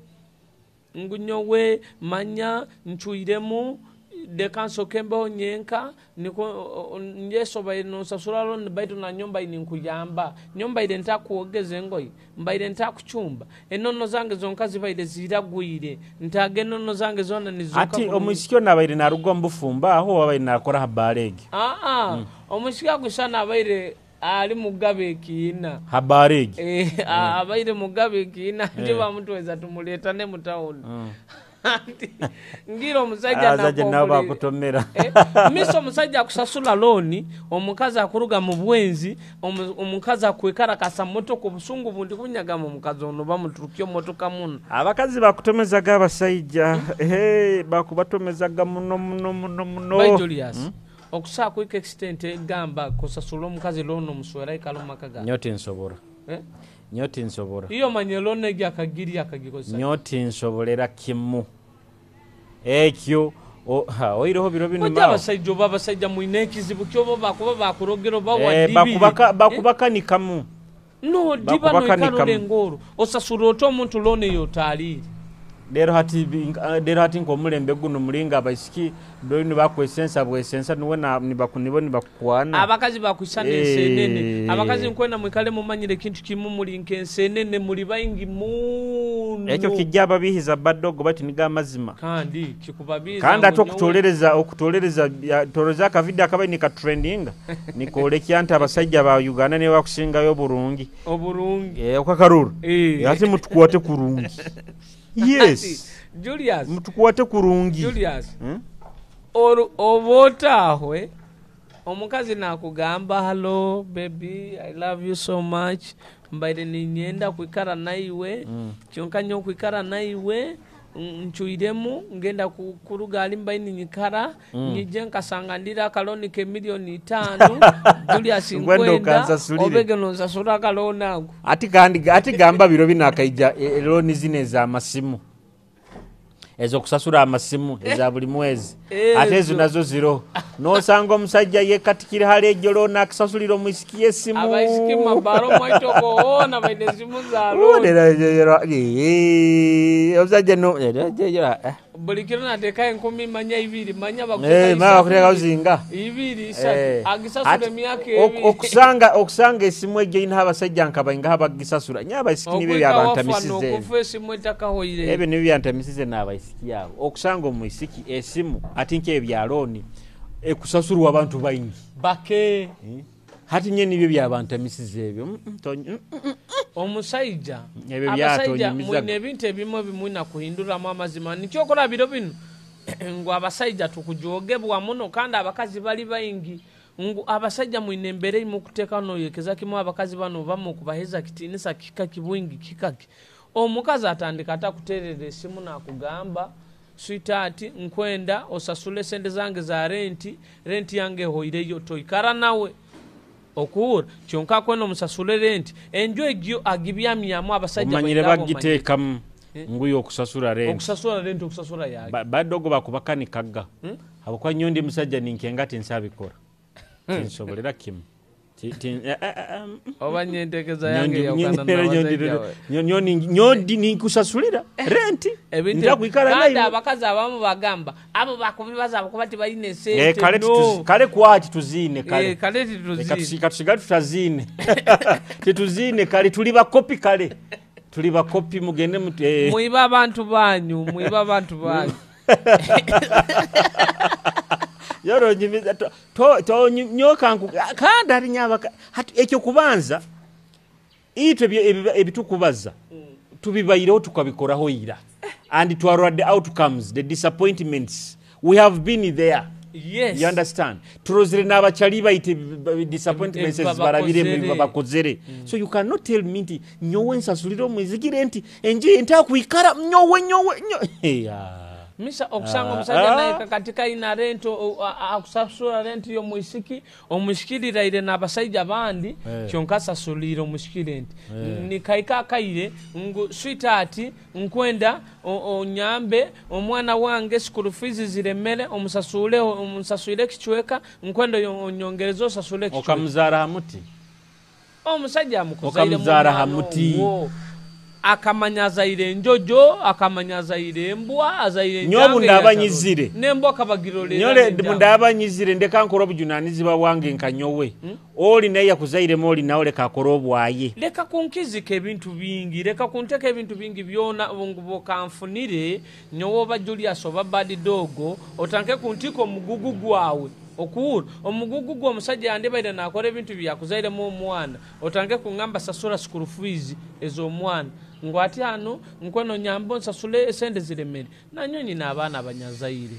ngu nyowe manya ncwiremu, leka nsoke mbeho nyenka, niko nyeso obaire nonsasura loan, baitu nanyowe mbaire ninkuyamba, nyowe mbaire ntakwogeza engoye, mbaire ntakucumba, enono zange zonka zibaire ziragwire, ntaga enono zange zona nizoka. Ati omwisiki ono abaire naruga omu bufumbo aho, abaire nakora ha baara egi? Aa, omwisiki agusana abaire ali mugabe ekiina. Ha baara egi? Abaire mugabe ekiina, nti bamutweza tumuleetane mu tawuni. Ati ngira omusajja Abasajja nabo bakutomera. Misa, omusajja akusasula looni, omukazi akuruga mu bwenzi, omukazi akwekarakasa motoka, obusungu bundi kunyagamba omukazi ono bamuturukya omotoka muno. Abakazi bakutomezaga abasajja, bakubatomezaga muno muno muno muno. Bai Julius, okusobola kwika extent egamba kusasula omukazi looni omuswera aikale omu maka gawe. Nyowe tinsobora. Nyowe tinsobora. Iye omanye looni egyo akagirya akagikozesa ki? Nyowe tinsobolera kimu ekyo. Oihireho biro binu Oti mao. Abasaija oba abasaija mwine ekizibu ki, oba bakuba bakurogera oba wadibire? Bakubakanikamu. No diba noikara Bakubakanikamu. olenga orwo osasura ota omuntu looni ey'otaaliire? Leero hati nk'omulembe guno mulinga abaisiki bino bakwesensa bwesensa niwe nibo nibakukwana. Abakazi bakwisana ensenene. Abakazi nkwenda mwikale mumanyire ekintu kimu, muli nk'ensenene, muli baingi muno. Ekyo kijja ababiihiza badogo baitu nigo amazima. Kandi kikubabiiza Kandi ate ngu nyowe. Okutolereza okutolereza toreza akavidiyo akabaire nikatrendinga nikoolekya nti abasaija ba Uganda nibo bakusingayo oburungi. Oburungi. Okakarora? Ati mutukwate kurungi. Ati Yes. Julius. Mutukwate kurungi. Julius, oru oba otaahwe, omukazi naakugamba, Hallo baby, I love you so much, mbaire niinyenda kwikara naiwe, kyonka nyowe kwikara naiwe ncwiremu, ngenda kuruga ahari mbaire niinyikara, nyije nkasanga ndire akalooni k'emilioni itaano, Julius Nkwenda nkwenda okansasulire. obege nonsasura akalooni ako. Ati kandi ati gamba biro bino akaija looni zino ez'amasimu ez'okusasura amasimu eza buli mwezi ate ezo Ezo. nazo ziroho n'osanga omusajja yekatikire hali egyo looni akisasulira omwisiki esimu. Abaisiki mu mabaara omwaitoko hoona baine esimu za looni. Omusajja no Buli kiro nateekaho enkumi manya ibiri, manya Eh, bakuteekaho mara bakuteekaho isatu, zinga. Ibiri, isatu, agisasura Ati emyaka ebiri. Okusanga esimu egyo einho abasaija nka baingaho abakugisasura. Nyowe abaisiki nibyo Okwika wafa byantamisize ebyo. n'okufa esimu etakahoireyo. Ebyo nibyo byantamisize n'abaisiki abo. Okusanga omwisiki esimu ati nk'ebyo bya looni ekusasurwa abantu baingi. Bake. Hati nyowe nibyo byabantamisize ebyo. Omusaija, Ebyo abasaija byatonyumizaga. mwine ebintu ebimwe ebimwine kuhinduramu amazima. Nikyo okuraba biro binu ngu abasaija tukujwogebwa muno kandi abakazi bali baingi. Ngu abasaija mwine embeera ei mukuteekaho noyekeza kimwe abakazi banu oba mukubaheza kitiinisa kika ki bwingi kika ki. Omukazi atandika ata kuteerera esimu nakugamba, sweetheart nkwenda osasule esente zange za renti, renti yange ehoireyo, toikara nawe. Okuhurra, kyonka akwenda omusasule renti. Enju egyo agibyamyamu abasaija Omanyire baingi abo omanyire. bagiteekamu ngu y'okusasura renti. Okusasura renti, okusasura yaki? Badogo bakubakanikaga habwokuba nyowe ndi musaija ninkenga tinsabikora. Tinsobolera kimu. Oba nyentekeza yange eyahukana n'abasaija we. Nyowe ninkusasulira renti. Ebintu Ntakwikara kandi naiwe. Abakazi abamu bagamba abo bakubibaza ahabw'okuba tibaine Eh, sente. kale No. kale kwaki tuziine kale. Kale Leka tituziine. katusigale tutaziine. Tituziine kale tuli bakopi kale. Tuli bakopi mugende muti. Mwibe abantu banyu, mwibe abantu banyu. Yoro nyumiza to to, to nyoka nku kandi ali nyabaka hati ekyo kubanza itwe ebitukubaza tubibaireho tukabikoraho ira and twarora the outcomes, the disappointments, we have been there. Yes. You understand? Turozire n'abakyali baite disappointments Ebi ezibarabire babakozere. Babakozere. So you cannot tell me nti nyowe nsasulire omwizigire nti enju entakwikara nyowe nyowe nyowe. Yeah. Misa okusanga omusajja Ah. naye kakati kaina rent, akusasura rent y'omwisiki, omwisiki riraire n'abasaija bandi, kyonka asasulire omwisiki rent. Nikaika akaire ngu sweetheart nkwenda onyambe omwana wange school fees ziremere, omusasuleho, omusaswire ekicweka, nkwenda onyongereze osasule ekicweka. Okamuzaara ha muti. Omusajja amukuzaire Okamuzaara ha muti. Akamanya azaire enjojo, akamanya azaire embwa, azaire Nyowe enjanga ndaba eyatarora. Nyizire. N'embwa akabagirolera Nyole n'enjanga. ndaba nyizire, ndeka nkora obujunanizibwa bwange nka nyowe. Oli naye yakuzairemu, oli nawe leka akore obwaye. Leka kunkizika ebintu bingi, leka kunteka ebintu bingi byona ngu bokanfunire nyowe oba Julius oba Bad Dog, otanke kuntika omugugu gwawe. Okuwura omugugu gw'omusajja yandibaire nakora ebintu byakuzairemu omwana, otanke kungamba sasura school fees ez'omwana, ngu ati hano nkweno nyambo nsasule esente ziremere. Nanyo nyina abaana abanyazaire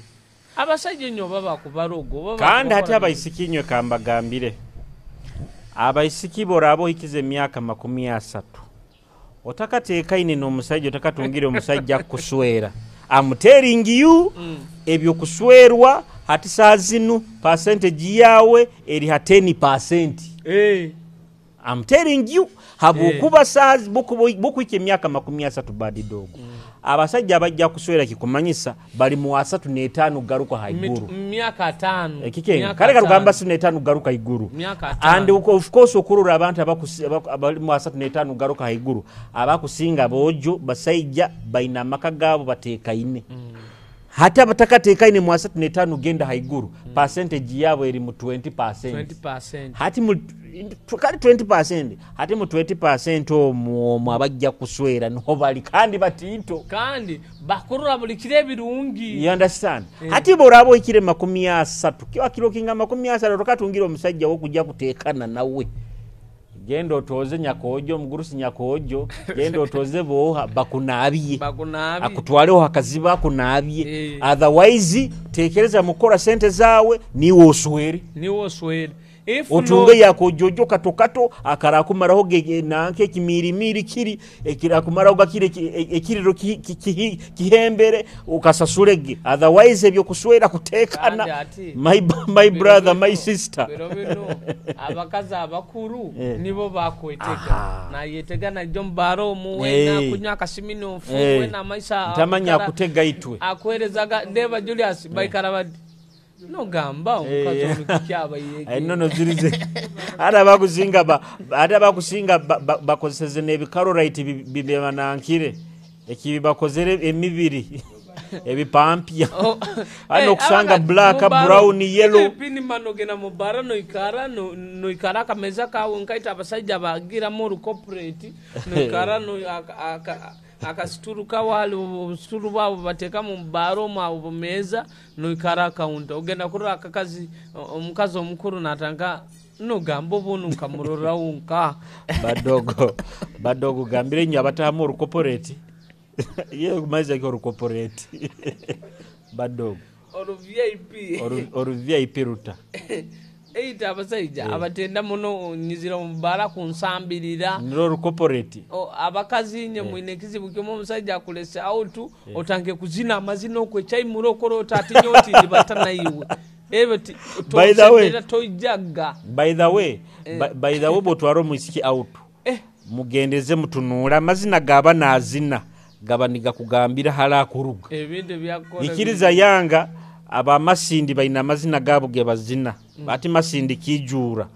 abasajja enyo oba bakubarogo oba Kandi hati bakubakora. Abaisiki inywe kambagambire, abaisiki boraba ohikize emyaka 30 otakateekaine n'omusajja, otakatungire omusajja akukuswera, I'm telling you, ebyokuswerwa hati saa zinu percentage yawe eri ha 10%. I'm telling you, habwokuba saa bukuhika emyaka 30, Bad Dog, abasajja abajja kuswera kikumanyisa bali mu 35 garuka haiguru. Myaka 5. Ekike Myaka kale karugamba 5. 35 garuka haiguru. Myaka And 5. of course okurora abantu abali mu 35 garuka haiguru, abakusinga bojo basaija baina amaka gaabo bateekaine. Hati abatakateekaine mu 35 genda haiguru, percentage yaabo eri mu 20%. 20%. Hati mu kali 20%, hati mu 20% omwo omwo abajja kuswera niho bali kandi batiito. Kandi bakurura buli kiro ebirungi. You understand? Hati boraba ohikire 30, kiba kirokinga 30, tokatungira omusajja wokujja kuteekana nawe, genda otooze nyakojo, omugurusi nyakojo, genda otooze booha bakunaabye. Bakunaabye. Akutwaleho akaziba akunaabye. Otherwise tekereza mukora sente zaawe niwe oswere. Niwe oswere. If Otunge not- yakojojo kato kato akarakumaraho nanke ekimirimiri kiri ekirakumaraho gakiri ekiriro kihembere ukasasulege. Otherwise ebyokuswera kutekana. Kandi ati, My brother, my sister. Biro bino abakazi abakuru nibo bakwetega. Nayetega najjo mubaro omu wena kunywa akasiminofu, wena amaisa Ntamanya akara- akutega itwe. Akwerezaga ndeba Julius baikara bati nogamba omukazi ono kikyabaire. Ennono zirize ate abakusinga ate abakusinga bakozeseze n'ebikarorite bibanankire ekibi bakozere emibiri ebipampya. Oh, Hano okusanga black, mubaro, brown, yellow. Epini mano gena mubaro noikara noikara akameza kawe nkaita abasajja bagiramu orucorporate noikara no akasituru kawali obusituru bwabo bateka mu baro omwo abo bumeza noikara akaunta ogenda kurora akakazi omukazi omukuru natanga nogamba obunu nkamurora wonka. Badogo badogo gambire nyo abatahamu orucorporate ye kumaiza ki orucorporate badogo? Oru VIP. Oru VIP ruta. Eita abasajja abatenda muno nyizira mubara kunsambirira. Niro orucorporate. Abakazi nye mwine ekizibu kimu, omusajja akulese out otange kuzina amazina okwo ekyaimura okora otatinya oti ndibatanaiwe ebyo By the way. tosembera toijaga. By the way, by the way, bwotwara omwisiki out, mugendeze mutunuula amazina gaba nazina gaba nigakugambira hala akuruga. Ebintu byakukora. Ikiriza yanga abamasindi baina amazina gaabo ge bazina. Ati masindi kijuura.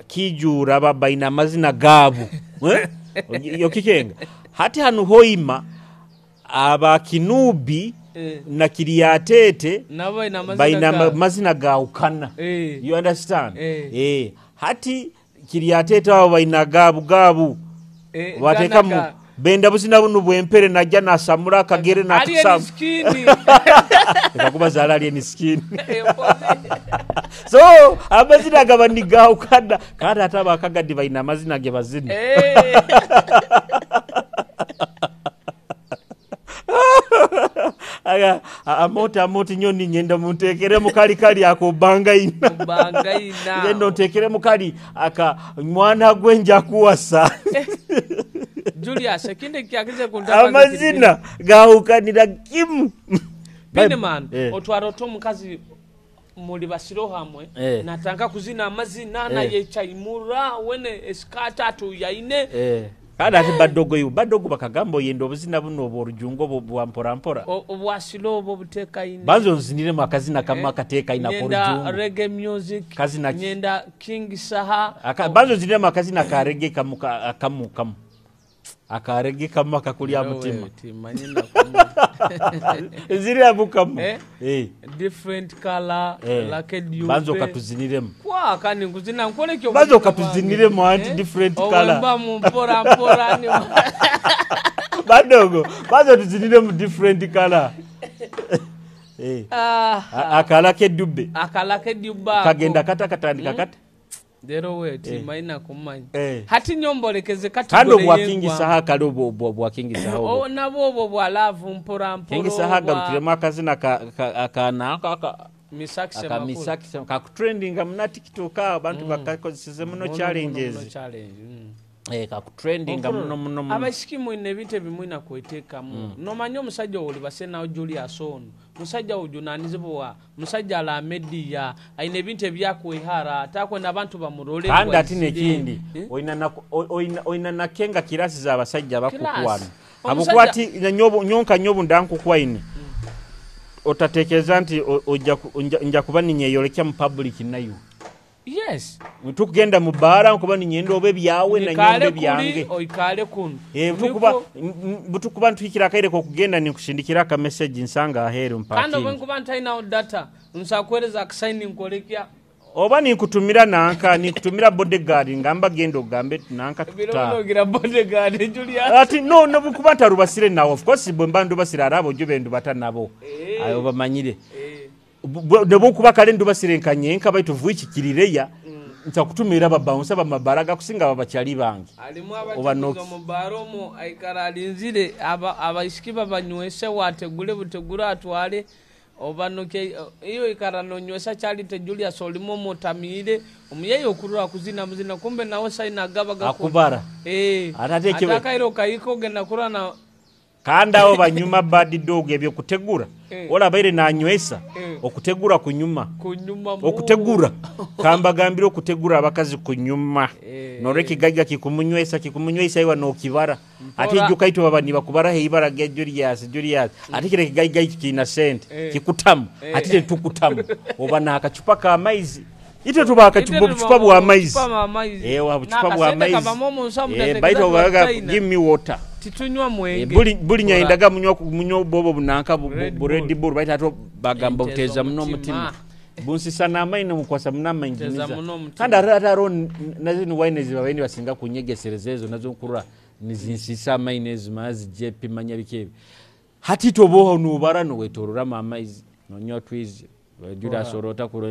Kijuura baina amazina gaabo. Eh? Yokikenga hati hanu hoima abakinubi na Kiryatete nabo baina amazina baina gaabo. Mazina gaawukana. You understand? Hati Kiryatete abo baina gaabu gaabu. Batekamu Ganaga. Benda buzina bunu bwempere najja nasamula akagere Alien nakusamu. Skin. Ekakuba zaala alien skin. Mpozi. So amazina gaba nigaawukana kandi ate abakagadi balina amazina ge bazina. Aga, amoti amoti nyoni nyenda muntekere mukali kali ako bangaina. Bangaina. Ngenda ontekere mukali aka mwana gwe nja kuwasa. Julius ekindi kyakize kuntaka Amazina gaawukanira kimu. Bineman otwara ota omukazi muli basiro hamwe natanga kuzina amazina naye kyaimura wene esikati atuyaine. Kandi ate badogo iwe badogo bakagamba oyenda obuzina buno obw'orujungu obwo bwa mpora mpora. Obwa slow obwo obuteekaine. Banza onziniremu akazina kamu akateekaine Nyenda ak'orujungu. reggae music. Kazina ki? Nyenda King Saha. Banza onziniremu akazina ka reggae kamu kamu kamu. Aka reggae kamu akakuli aha mutima. Timanyi nakumanya. Nziniramu kamu. Eh? Eh. Different color, Eh. Lucky Dube. Banza okatuziniremu. Kwa kandi nkuzina nkolekyo. Banza okatuziniremu anti different color. Owemba mu mpora mpora ni. Badogo, banza otuziniremu different color. Eh. Ah, Aka Lucky Dube. Aka Lucky Dube. Kagenda kata katandika kata. Rero we timanyi nakumanya. Eh. Hati nyombolekeze Kandi category obwa King y'engwa. Saha kale obwo bwa King Saha obwo. Oh, nabwo obwo bwa love mpora mpora. King Saha garukiremu akazina ka ka aka Misakise aka makulu. misakise kakutrendinga muna TikTok abantu bakakozeseze muno challenges. Muno challenge. Eh, kakutrendinga Okurora, muno muno muno. Abaisiki mwine ebintu ebimwina kweteekamu. Nomanya omusajja oli basenawo Julius ono. Musajja ojunanizibwa, musajja alamediya, ayina ebintu ebyakwehara, atakwenda abantu bamurole. Kandi ate bwazire. n'ekindi Eh? oyina nakenga kirasi z'abasajja bakukwana. Kirasi. Habwokuba ati nyonka nyobu ndankukwaine. Otatekereza nti nja kuba ninyeyolekya mu public nayo. Yes. Tukugenda mu bbaara nkuba ninyenda oba ebyawe na Nikale nyomba kuli ebyange. oikale kuno. Eh, butukuba ntuhikira akaire k'okugenda ninkusindikira aka message nsanga aheeru Kandi oba mpakingi. nkuba ntalinawo data, nsakuweereza akasaini nkolekya. Oba ninkutumira nanka ninkutumira bodyguard ngamba genda ogambe nanka Biro tukuta. binogira bodyguard Julius. Ati no nobukuba ntarubasire nawe of course bwe mba ndubasire ari abo jo bendubata nabo. Eh. Ayo bamanyire. Eh. Nebunkuba kale ndubasire nkanyenka baitu vuikikirireya nsakutumira ababouncer bamabara gakusinga babakyali bange. Alimu Oba abateguza noki. mu bbaara omwo aikara alinzire abaisiki babanywese wategule butegule atwale oba noke iyo ikara nonywesa kyalite Julius olimu omutamiire omuyeyi okurura kuzina muzina kumbe nawe saina agaba gakora. Akubara. Eh. Ate ate Ate akaire okayika ogenda kurura na Kandi abo banyuma bad dog ebyo kutegura. Eh. Olabaire nanywesa Eh. okutegura kunyuma. Kunyuma mu. Okutegura. Kambagambira okutegura abakazi kunyuma. Eh. Noreki gaiga kikumunywesa kikumunywesa iwa nokibara. Ate Mpora. ijuka ito baba nibakubara heibara gya Julius Julius. Ate kire kigaiga iki kina sente Eh. kikutamu. Eh. Ate tetukutamu. Oba n'akacupa ka maizi. Ite tuba akacupa Ite obucupa bwa maizi. Bucupa bwa maizi. Eh, wa bucupa bwa N'akasente maizi. kabamu omu nsawo Eh, mutetegereza baito tuba baga tutayina. give me water. Titunywa mwenge. Buli nyayendaga munywa bobo bunanka Red bu Red Bull. Bull baita ato bagamba Enteza buteza muno omutima. omutima. Bunsisa n'amaino mukwasa muno Teza amainginiza. muno omutima. Kandi ate ate aro nazo ni wine zibabaini basinga kunyegesereza ezo nazo nkurura nizinsisa amaino ezo mazi JP manya biki ebi. Hati toboho nubara nowetororamo amaizi nonywa otwizi. Julius orota kuro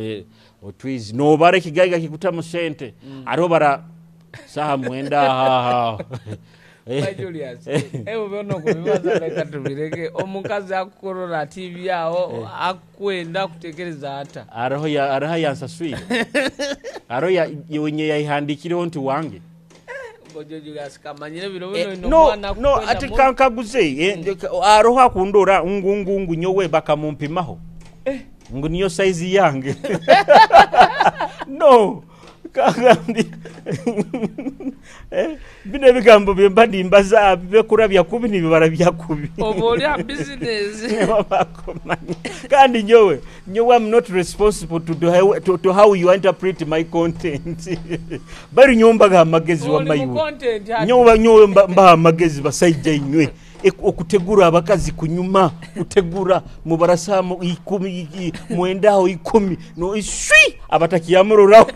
otwizi nobara ekigaiga kikutamu sente. Ate obara saha 9 aho. Bye, Julius. Ewe byonna okubibaza leka tubireke. Omukazi akukorora TV awo akwenda akutekereza ata. Araho yansaswire. Araho wenye yayihandikireho nti wange. Ngojo Julius kamanyire biro Eh, bino ino no, mwana no, akukwenda ati mu- kankaguze aroho akundora ngu nyowe bakamumpimaho. Ngu niyo size yange. No. Kagandi. Bino ebigambo bye mba ndimbaza bikura byakubi nibibara byakubi. Oba oli a business. Bakomanya. Kandi nyowe I'm not responsible to how you interpret my content. Bari nyomba amagezi Oli mu wamayiwe. content hati. Nyowe mba amagezi basajja inywe. Okutegura abakazi kunyuma, kutegura mubarasa mu ikumi, mwendaho 10 no iswi abatakiyamuroraho.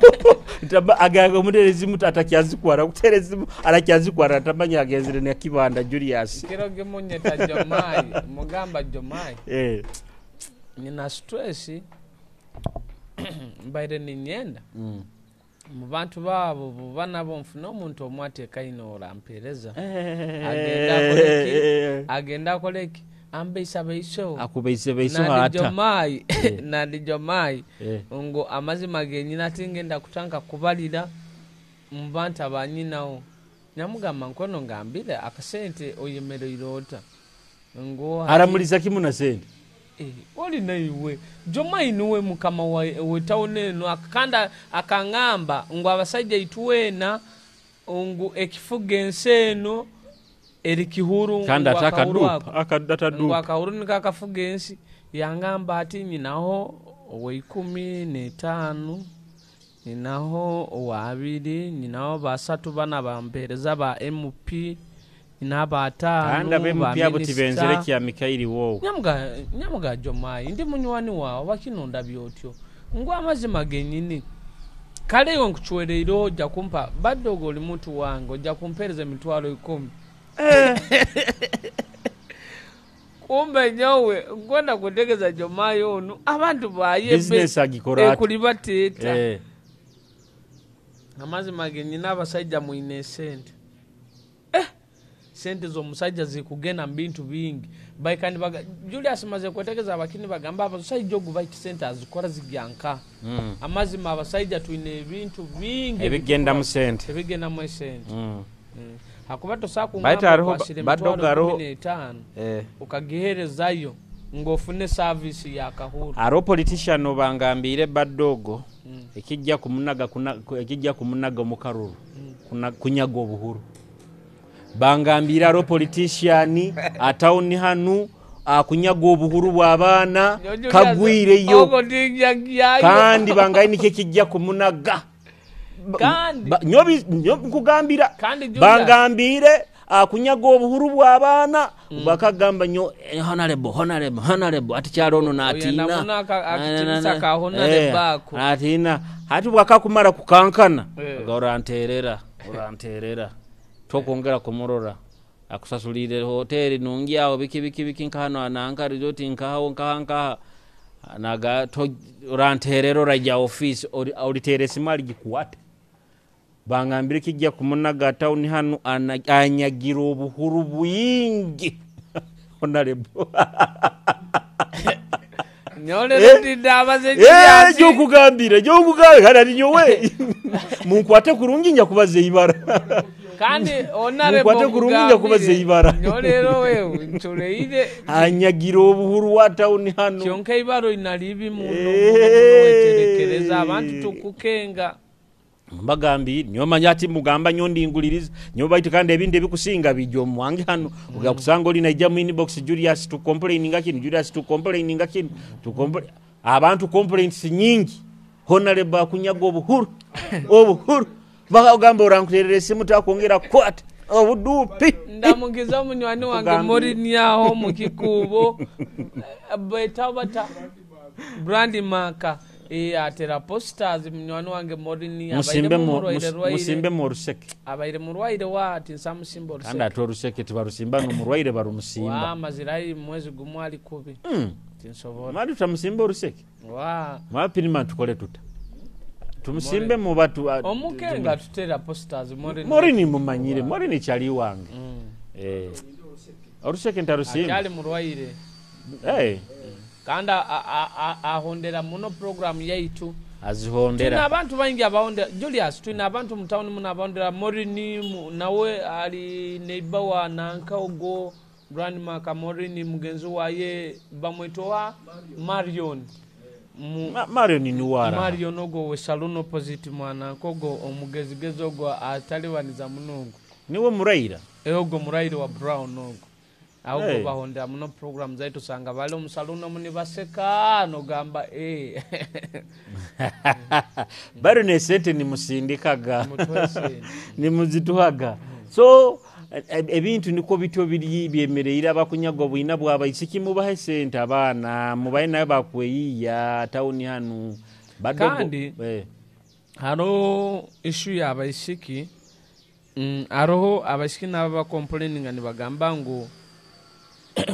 Ntaba agaga muterezi mutu atakyazikwara kuterezi arakyazikwara atamanya agenzire ne kibanda Julius. Kiro gimunyeta Jomai, mugamba Jomai. Nina stress mbaire ninyenda. Mu bantu baabo buba nabo nfuna omuntu omwe ateekaine orampeereza. Agenda akoleki? Agenda akoleki? Ambeisa beiso. Akubeise beiso Nandi ata. Jomai. Nandi Jomai. Ngo amazima genyina ati ngenda kutanka kubalira mu bantu abanyinawo. Nyamugamba nkono ngambire akasente oyemereire ota. Ngo hati- Aramuliza kimu na sente. Oli naiwe Jomai niwe mukama we tawuni eno akanda akangamba ngo abasajja itwena Ngu ekifuga ensi eno eri kihuru. Kandi ngu ate akahuru akadupa ako. Ngu atadupa. Akahuru niko akafuga ensi. Yangamba ati nyinaho owa 15, nyinaho owa 20, nyinaho basatu bana bampereza ba MP, nyinaho Kandi bataano ab'MP ba abo tibenzere minisita. kya Mikairi wowe. Nyamuga Jomayi, ndi munywani wawe, bakinonda byotyo ngu amazima genyini kale iwe nkucwereireho ojja kumpa badde ogo oli muntu wange, ojja kumpereza 100,000. Kumbe nyowe nkwenda kutegeza Jomayi onu abantu baye Business agikora ati. Ekuli bateeta. Amazima genyini abasajja mwine esente, sente z'omusajja zikugenda mu bintu bingi. Baikani baga Julius maze kwetegeza abakini bagamba abasajja ogu baiti sente azikora zigyanka. Amazima abasajja twine ebintu bingi ebigendamu sente. Ebigendamu esente. Hakuba tosobola Baitu kungamba hariho okwasire baddo emitwaro 15 ukagiherezayo ng'ofune service ya kahuru. Hariho politician obangambiire baddogo ekijja kumunaga ekijja kumunaga omu karuru kunyaga obuhuru. Bangambiire hariho politician atawuni hanu akunyaga obuhuru bw'abaana kagwireyo. Ogwo ndijagyayo. Kandi bangaye nikyo kijja kumunaga. Kandi Nyo nkugambira. Kandi Julius- Bangambiire akunyaga obuhuru bw'abaana bakagamba nyo honorable, honorable, honorable ati kyalo ono Oyenda n'atiina. muno akatinisa ka honorable ako. Atiina ati bwakakumara kukankana aga oranterera, oranterera tokwongera kumurora akusasulire hoteri nungi aho biki biki biki nkahano ananka resort nkaho nkaha nkaha naga to oranterera orajya office oritere esimu aligikuwate. Bangambire kijja kumunaga tawuni hanu anyagira obuhuru bwingi honorable. Nyolero ndindabaze Julius. Gyokugambira, gyokugambira kandi ati nyowe munkwate kurungi nja kubaza eibara. Kandi honorable Munkwate kurungi nja kubaza eibara. Nyolero wewe nculeire. Anyagira obuhuru wa tawuni hano. Kyonka ibaro inalibi muno muno weterekereza abantu tukukenga. Mbagambire nyo manya ati mugamba nyo ndinguliriza nyo baitu kandi ebindi ebikusinga bijjo mwange hano. Ogakusanga oli naija mu inbox Julius tu complaining kinu, Julius tu complaining kinu, tu complain abantu complaints nyingi. Honorable akunyaga obuhuru obuhuru bakagamba orankuterera esimu takwongera kwata obudupi. Ndamugiza munywani wange Kugambira. Morinyaho mu kikubo beta bata brand maka atera posters munywani wange Morini abaire murwaire rwaire. Musimbe mu oruseke. Abaire murwaire wa ati nsamusimba oruseke. Kandi ate oruseke tibarusimba n'omurwaire barumusimba. Wa mazirai mwezi gumu ali kubi. Tinsobola. Mali tutamusimba oruseke. Wa. Mwapirima tukole tuta. Tumusimbe mu batu, Omukenga tutera posters Morini. Morini mumanyire, Morini kyali wange. Oruseke ntarusimba. Akyali murwaire. Kandi ahondera muno program yaitu. Azihondera. Tuna abantu bangi abahondera Julius, tuna abantu mu town muno abahondera Morini nawe ali neighbor wa nanka ogo grandma ka Morini mugenzi waye bamwetoa Marion. Marion ni wara. Marion ogo we saloon opposite mwana kogo omugezigezi ogo ataliwaniza munungu. Niwe muraira. Ogo muraira wa Brown ogo. Aho bahondera muno program zaitu sanga bali omu saloon omu baseka nogamba. Bari ne sente ni musindikaga. Mutwe sente. Ni muzituhaga. So ebintu niko bityo biri byemereire abakunyaga obwina bwabaisiki mubahe sente abaana mubahe nayo bakweyiya tawuni hanu. Badogo, Kandi, haro issue ya abaisiki, aroho abaisiki nabo bakomplaininga nibagamba ngu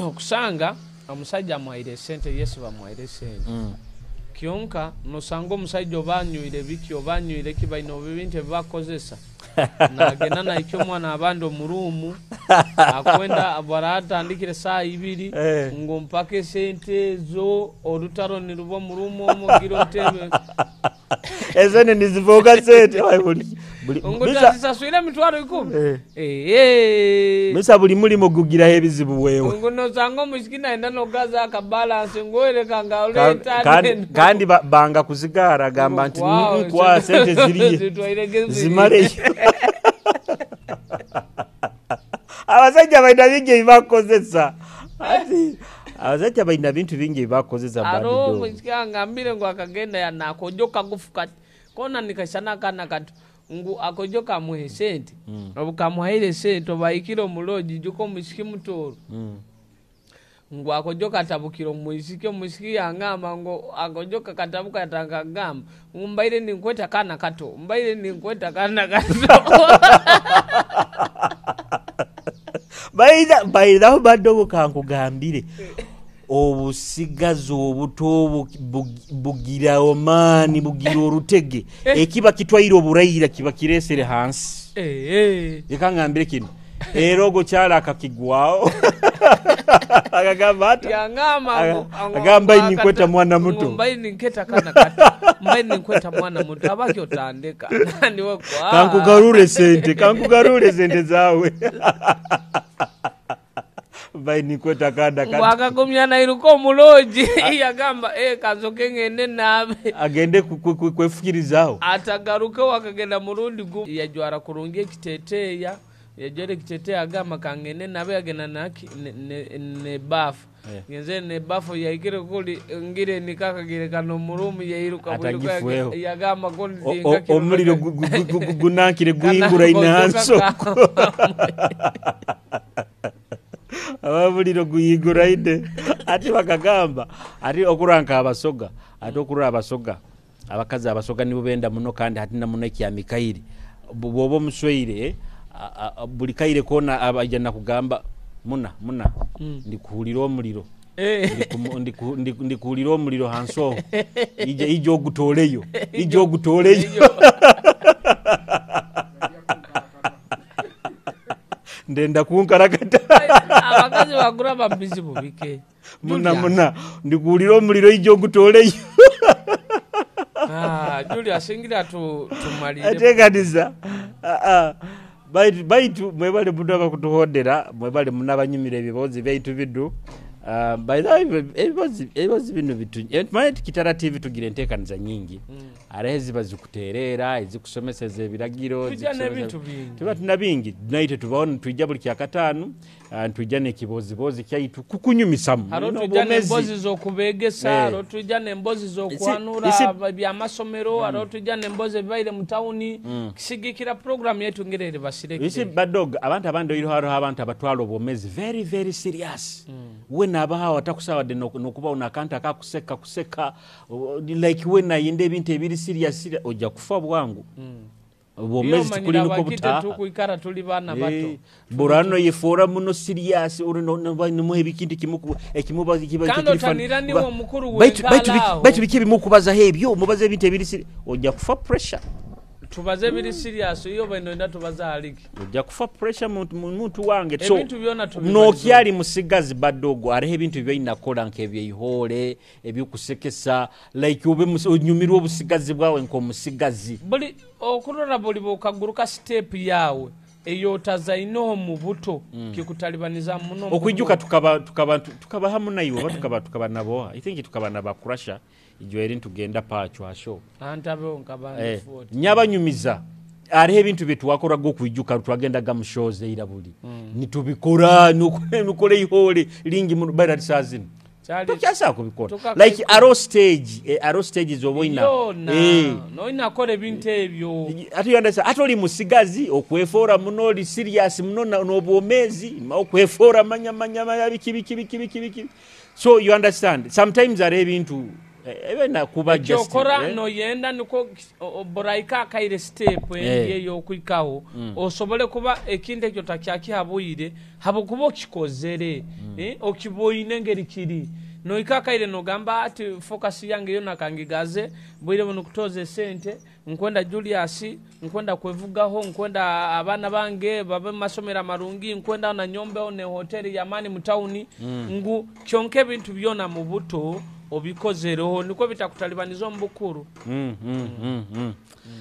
okusanga omusajja amwaire sente, yesu bamwaire sente. Kyonka nosanga omusajja oba anywire biki oba anywire ki baine oba ebintu ebibakozesa. Nagenda naikyo omwana abandi omuruumu, akwenda baratandikire saa ibiri, ngo mpaka esente ezo orutaro niruba omuruumu omwo gira otebe. Esente nizivuga sente. Ai, buli, Ngo misa tazisaswire emitwaro 10. Misa buli mulimo gugiraho ebizibu wewe. Ngo nosanga omusiki naenda nogaza akabalance ngoereka nga oleeta neno. Kandi banga kuzigara gamba nti Wow, kwa sente ziriye. Zitwaire gezi. Zimaleyo. Abasajja balina bingi ebibakozesa. Ati abasajja balina bintu bingi ebibakozesa. Aro omwisiki angambire ngu akagenda yanakojo kagufu kati kona nikaisana akana kato, ngu akojo kamuha esente. Obu kamuhaire esente, obahikire omuloji, ijuka omwisiki mutooro, ngu akojo katabukire omwisiki. Omwisiki yangamba ngu akojo kakatabuka, yatandika kugamba ngu mbaire ninkweta kaana kato, mbaire ninkweta kaana kato. Bairaho badogo, kankugambire, obusigazi obuto bugira amaani, bugira orutege. Ekiba kitwaire oburaira kiba kiresere hansi. Leka ngambire kino, era ogwo kyala akakigwaho, akagamba ata? Yangamba Agamba ninkweta mwana muto. Mbaire ninketa kaana kato, mbaire ninkweta mwana muto, abaki otandeka niwe kwa Kankugarure sente, kankugarure sente zawe, mbaire ninkweta kaana ngu kato. Akagumya nairuka omuloji, yagamba, "Kansoke ngende naabe." Agende kwefukirizaho. Atagarukeho, akagenda murundi gumu, yajwara kurungi ekiteteeya, yajwara ekiteteeya, agamba kangende nabe, yagenda naki ne bafu. Ngenzere ne bafu, yahikire kuli ngire nikakagireka n'omurumu, yairuka bwiruka. Atagifweho. Yagamba Omuliro gunankire guhinguraine hansi okwo, abamuliro guhinguraine. Ati bakagamba ati okurora nk'Abasoga, ati okurora Abasoga, abakazi Abasoga nibo benda muno, kandi hati na muno ekyamikaire bwoba omusweire, buli kaire koona abaija nakugamba, "Muna muna, ndikuhulira omuliro, ndikuhulira omuliro hansi oho, ija ija ogutoleyo, ija ogutoleyo, ndenda kunkarakata." Abakazi bagura babizibu bike. "Muna Julius. muna, ndikuwulira omuliro, ija ogutoleyo." Ah, Julius, ngira tumalire. Ateekaniza. Baitu mwebale muno abakutuhondera, mwebale muno abanyumira ebibozi byaitu bidu. By the way, ebibozi bino bitu tumanye nti Kitara TV tugira enteekaniza nyingi. Hariho eziba zikuteerera, ezikusomeseza ebiragiro. Tujja Ezikusomesa n'ebintu bingi. Tuba tuna bingi, naitwe tubaho nitwija buli kyakataano, nitwija n'ekibozibozi kyaitu kukunyumisamu. Hariho Nina tujja obwomezi. n'embozi z'okubegesa, hariho tujja n'embozi z'okwanura ebyamasomero, hariho tujja n'embozi ebibaire mu tawuni, kisigikira program yetu ngira eri Isi basirekire. Badog, abantu abandi oiroho, hariho abantu abatwala obwomezi very very serious. We nabahawo atakusawadde nokubawo nakantu akakuseka kuseka, like we nayenda ebintu ebiri serious serious, ojja kufa bwangu. Obwomezi tikuli Iyo niko manyira abakite butaha. tukwikara tuli baana bato. Burano yefoora muno serious, uri nimuha ebikintu ekimubaza kiba Kandi kiri funny. otanira niwe omukuru Baitu wenkalaaho. Baitu biki ebimukubazaho ebyo? Mubaza ebintu ebiri serious, ojja kufa pressure. Tubaze ebiri serious, iyo baino tubaza haliki. Ojja kufa pressure, muntu wange. So Ebintu byona tubibaliza. Nokyali musigazi badogo, hariho ebintu byolina kukola nk'ebyeihore, ebyokusekesa, like ube onyumirwe obusigazi bwawe nk'omusigazi. Buli okurora buli bwokaguruka step yawe eyotazainoho mu buto, kikutalibaniza muno mu Okwijuka bukuru. Tukaba hamu naiwe, oba tukaba naboha, I think tukaba nabakurasha ijo eri ntugenda pachwa show. Antabeho nkaba ndi 40. Nyabanyumiza, hariho ebintu byetwakoraga okwijuka twagendaga mu shows eira, buli nitubikora, nukora ihore lingi muno, baira saa zino tokyasobola kubikora. Like aro stage, aro stage zoba oyina. Yona noina akora ebintu ebyo. Ate you understand, ate oli musigazi okwefoora muno oli serious muno n'obwomezi okwefoora manya manya manya biki biki biki biki biki. So you understand, sometimes hariho ebintu ebena kuba just Ekyokora noyenda niko buraika akaire step endi eyokwikaho, osobole kuba ekintu ekyo takyakihabwire habwokuba okikozere, okiboine engeri kiri, noika akaire nogamba ati focus yange yona kangigaze bwire buno kutoza esente, nkwenda Julius, nkwenda kwevugaho, nkwenda abaana bange babe mu masomero amarungi, nkwenda na nyombeho ne hoteli yamani mu tawuni, ngu kyonka ebintu byona mu buto obikozereho niko bitakutalibaniza omu bukuru.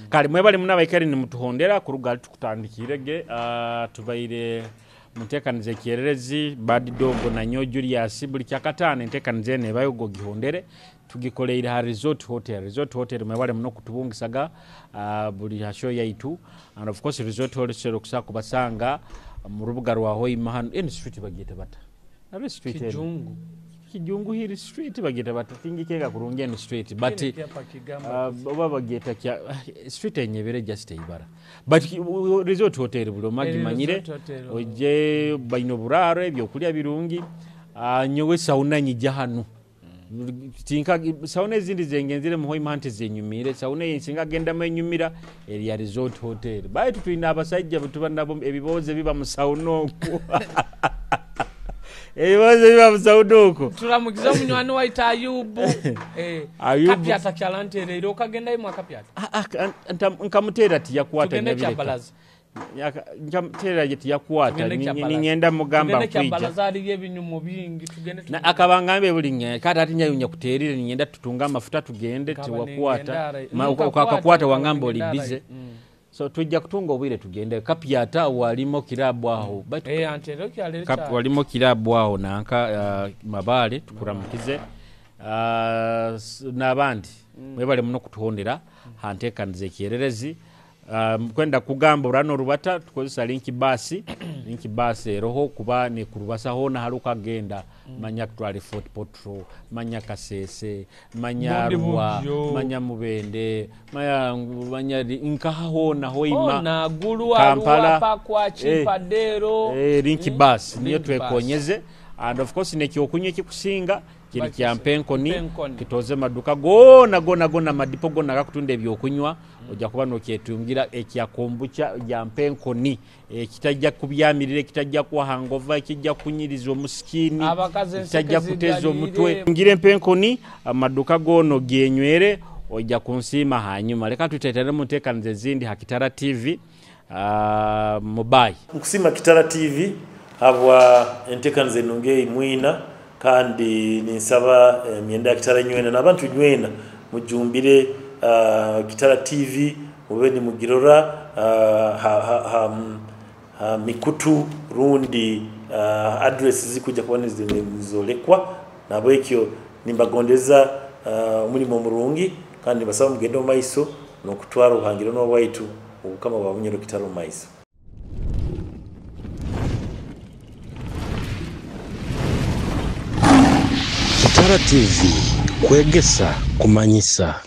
Kale mwebale muno abaikari nimutuhondera kuruga ali tukutandikirege, tubaire muteekaniza ekyererezi Bad Dog na nyo Julius. Buli kyakataano enteekaniza eno ebayo, gogihondere, tugikoleire ha Resort Hotel. Resort Hotel, mwebale muno kutubungisaga buli ha show yaitu. And of course Resort Hotel okusobola kubasanga. Mu rubuga rwa Hoima hanu, eni street bagyeta bata? Abe street enu. Kijungu. Kijungu Hill Street bagyeta bata? Tingikega kurungi enu street, but Kine kyapa kigamba oba bagyeta kya street enyebere just eibara, but Resort Hotel buli omwe Eri agimanyire. Resort Hotel. Oje baine oburaaro, ebyokurya birungi. Nyowe sauna nyija hanu. Tinka sauna ezindi zengenzire mu Hoima nti zenyumire, sauna eyi nsinga gendamu enyumira eri ya Resort Hotel. Baitu twine abasajja tuba nabo, ebiboozi biba mu sauna okwo, ebiboozi biba mu sauna okwo. Turamukiza omunywani waitu Ayubu. Ayubu. Kapyata kyalantereire okagendayo mu akapyata. Ah, ah, nkamuteera tiyakwata. Tugende Nyabireka. Kyabalaza. Nkamuteera tiyakwata. Tugende Kyabalaza. Ningenda mugamba Tugende nkwija. Kyabalaza, hariyo ebinyumo bingi, tugende. Akaba ngambe buli kati ati nyayo nyakuterire ningenda tutunga amafuta tugende. Nkaba Tiwakwata. ningenda nkakwata, Ukakwata nkaba wangamba oli ningenda busy. So tujja kutunga obwire tugende Kapyata, walimo kirabu aho. Baitu Antero kyalero. Walimo kirabu aho nanka Mabale tukuramukize. N'abandi mwebale muno kutuhondera hanteekaniza ekyererezi. Kwenda kugamba orano orubata tukozesa Link Bus. Link Bus eroho kuba nekurubasa hoona hali ukagenda, manya kutwale Fort Portal, manya Kasese, manya Bundi Arua, Bugyo. manya Mubende, manya, manya nkaha hoona Hoima, Ona Gulu, Kampala. Arua, Pakwa, Chimpadero. Link Bus niyo Link Bus. twekonyeze. And of course nekyokunywa ekikusinga kiri kya Mpenkoni. Mpenkoni. Kitoze maduka gona gona gona, madipo gona gakutunda ebyokunywa, ojja kuba nokyetungira ekya kombucha ya Mpenkoni, ekitajja kubyamirira, ekitajja kuhangova, ekijja kunyiriza omusikini, Abakazi enseke ekitajja kuteeza zigalire. omutwe. Ngira Empenkoni amaduka gono genywere, ojja kunsiima hanyuma. Leka tutetere mu nteekaniza ezindi ha Kitara TV. Mubayi. Nkusima Kitara TV habwa entekaniza enungi mwina, kandi ninsaba emyenda ya Kitara nywena n'abantu nywena mujumbire Kitara TV, mube nimugirora ha mikutu rundi address zikuja kuba nizolekwa. Nabwekyo nimbagondeza omulimo murungi, kandi nibasaba mugende omu maiso n'okutwara obuhangiro n'obwaitu obukama bwa Bunyoro Kitara omu maiso. Kitara TV, kwegesa, kumanyisa.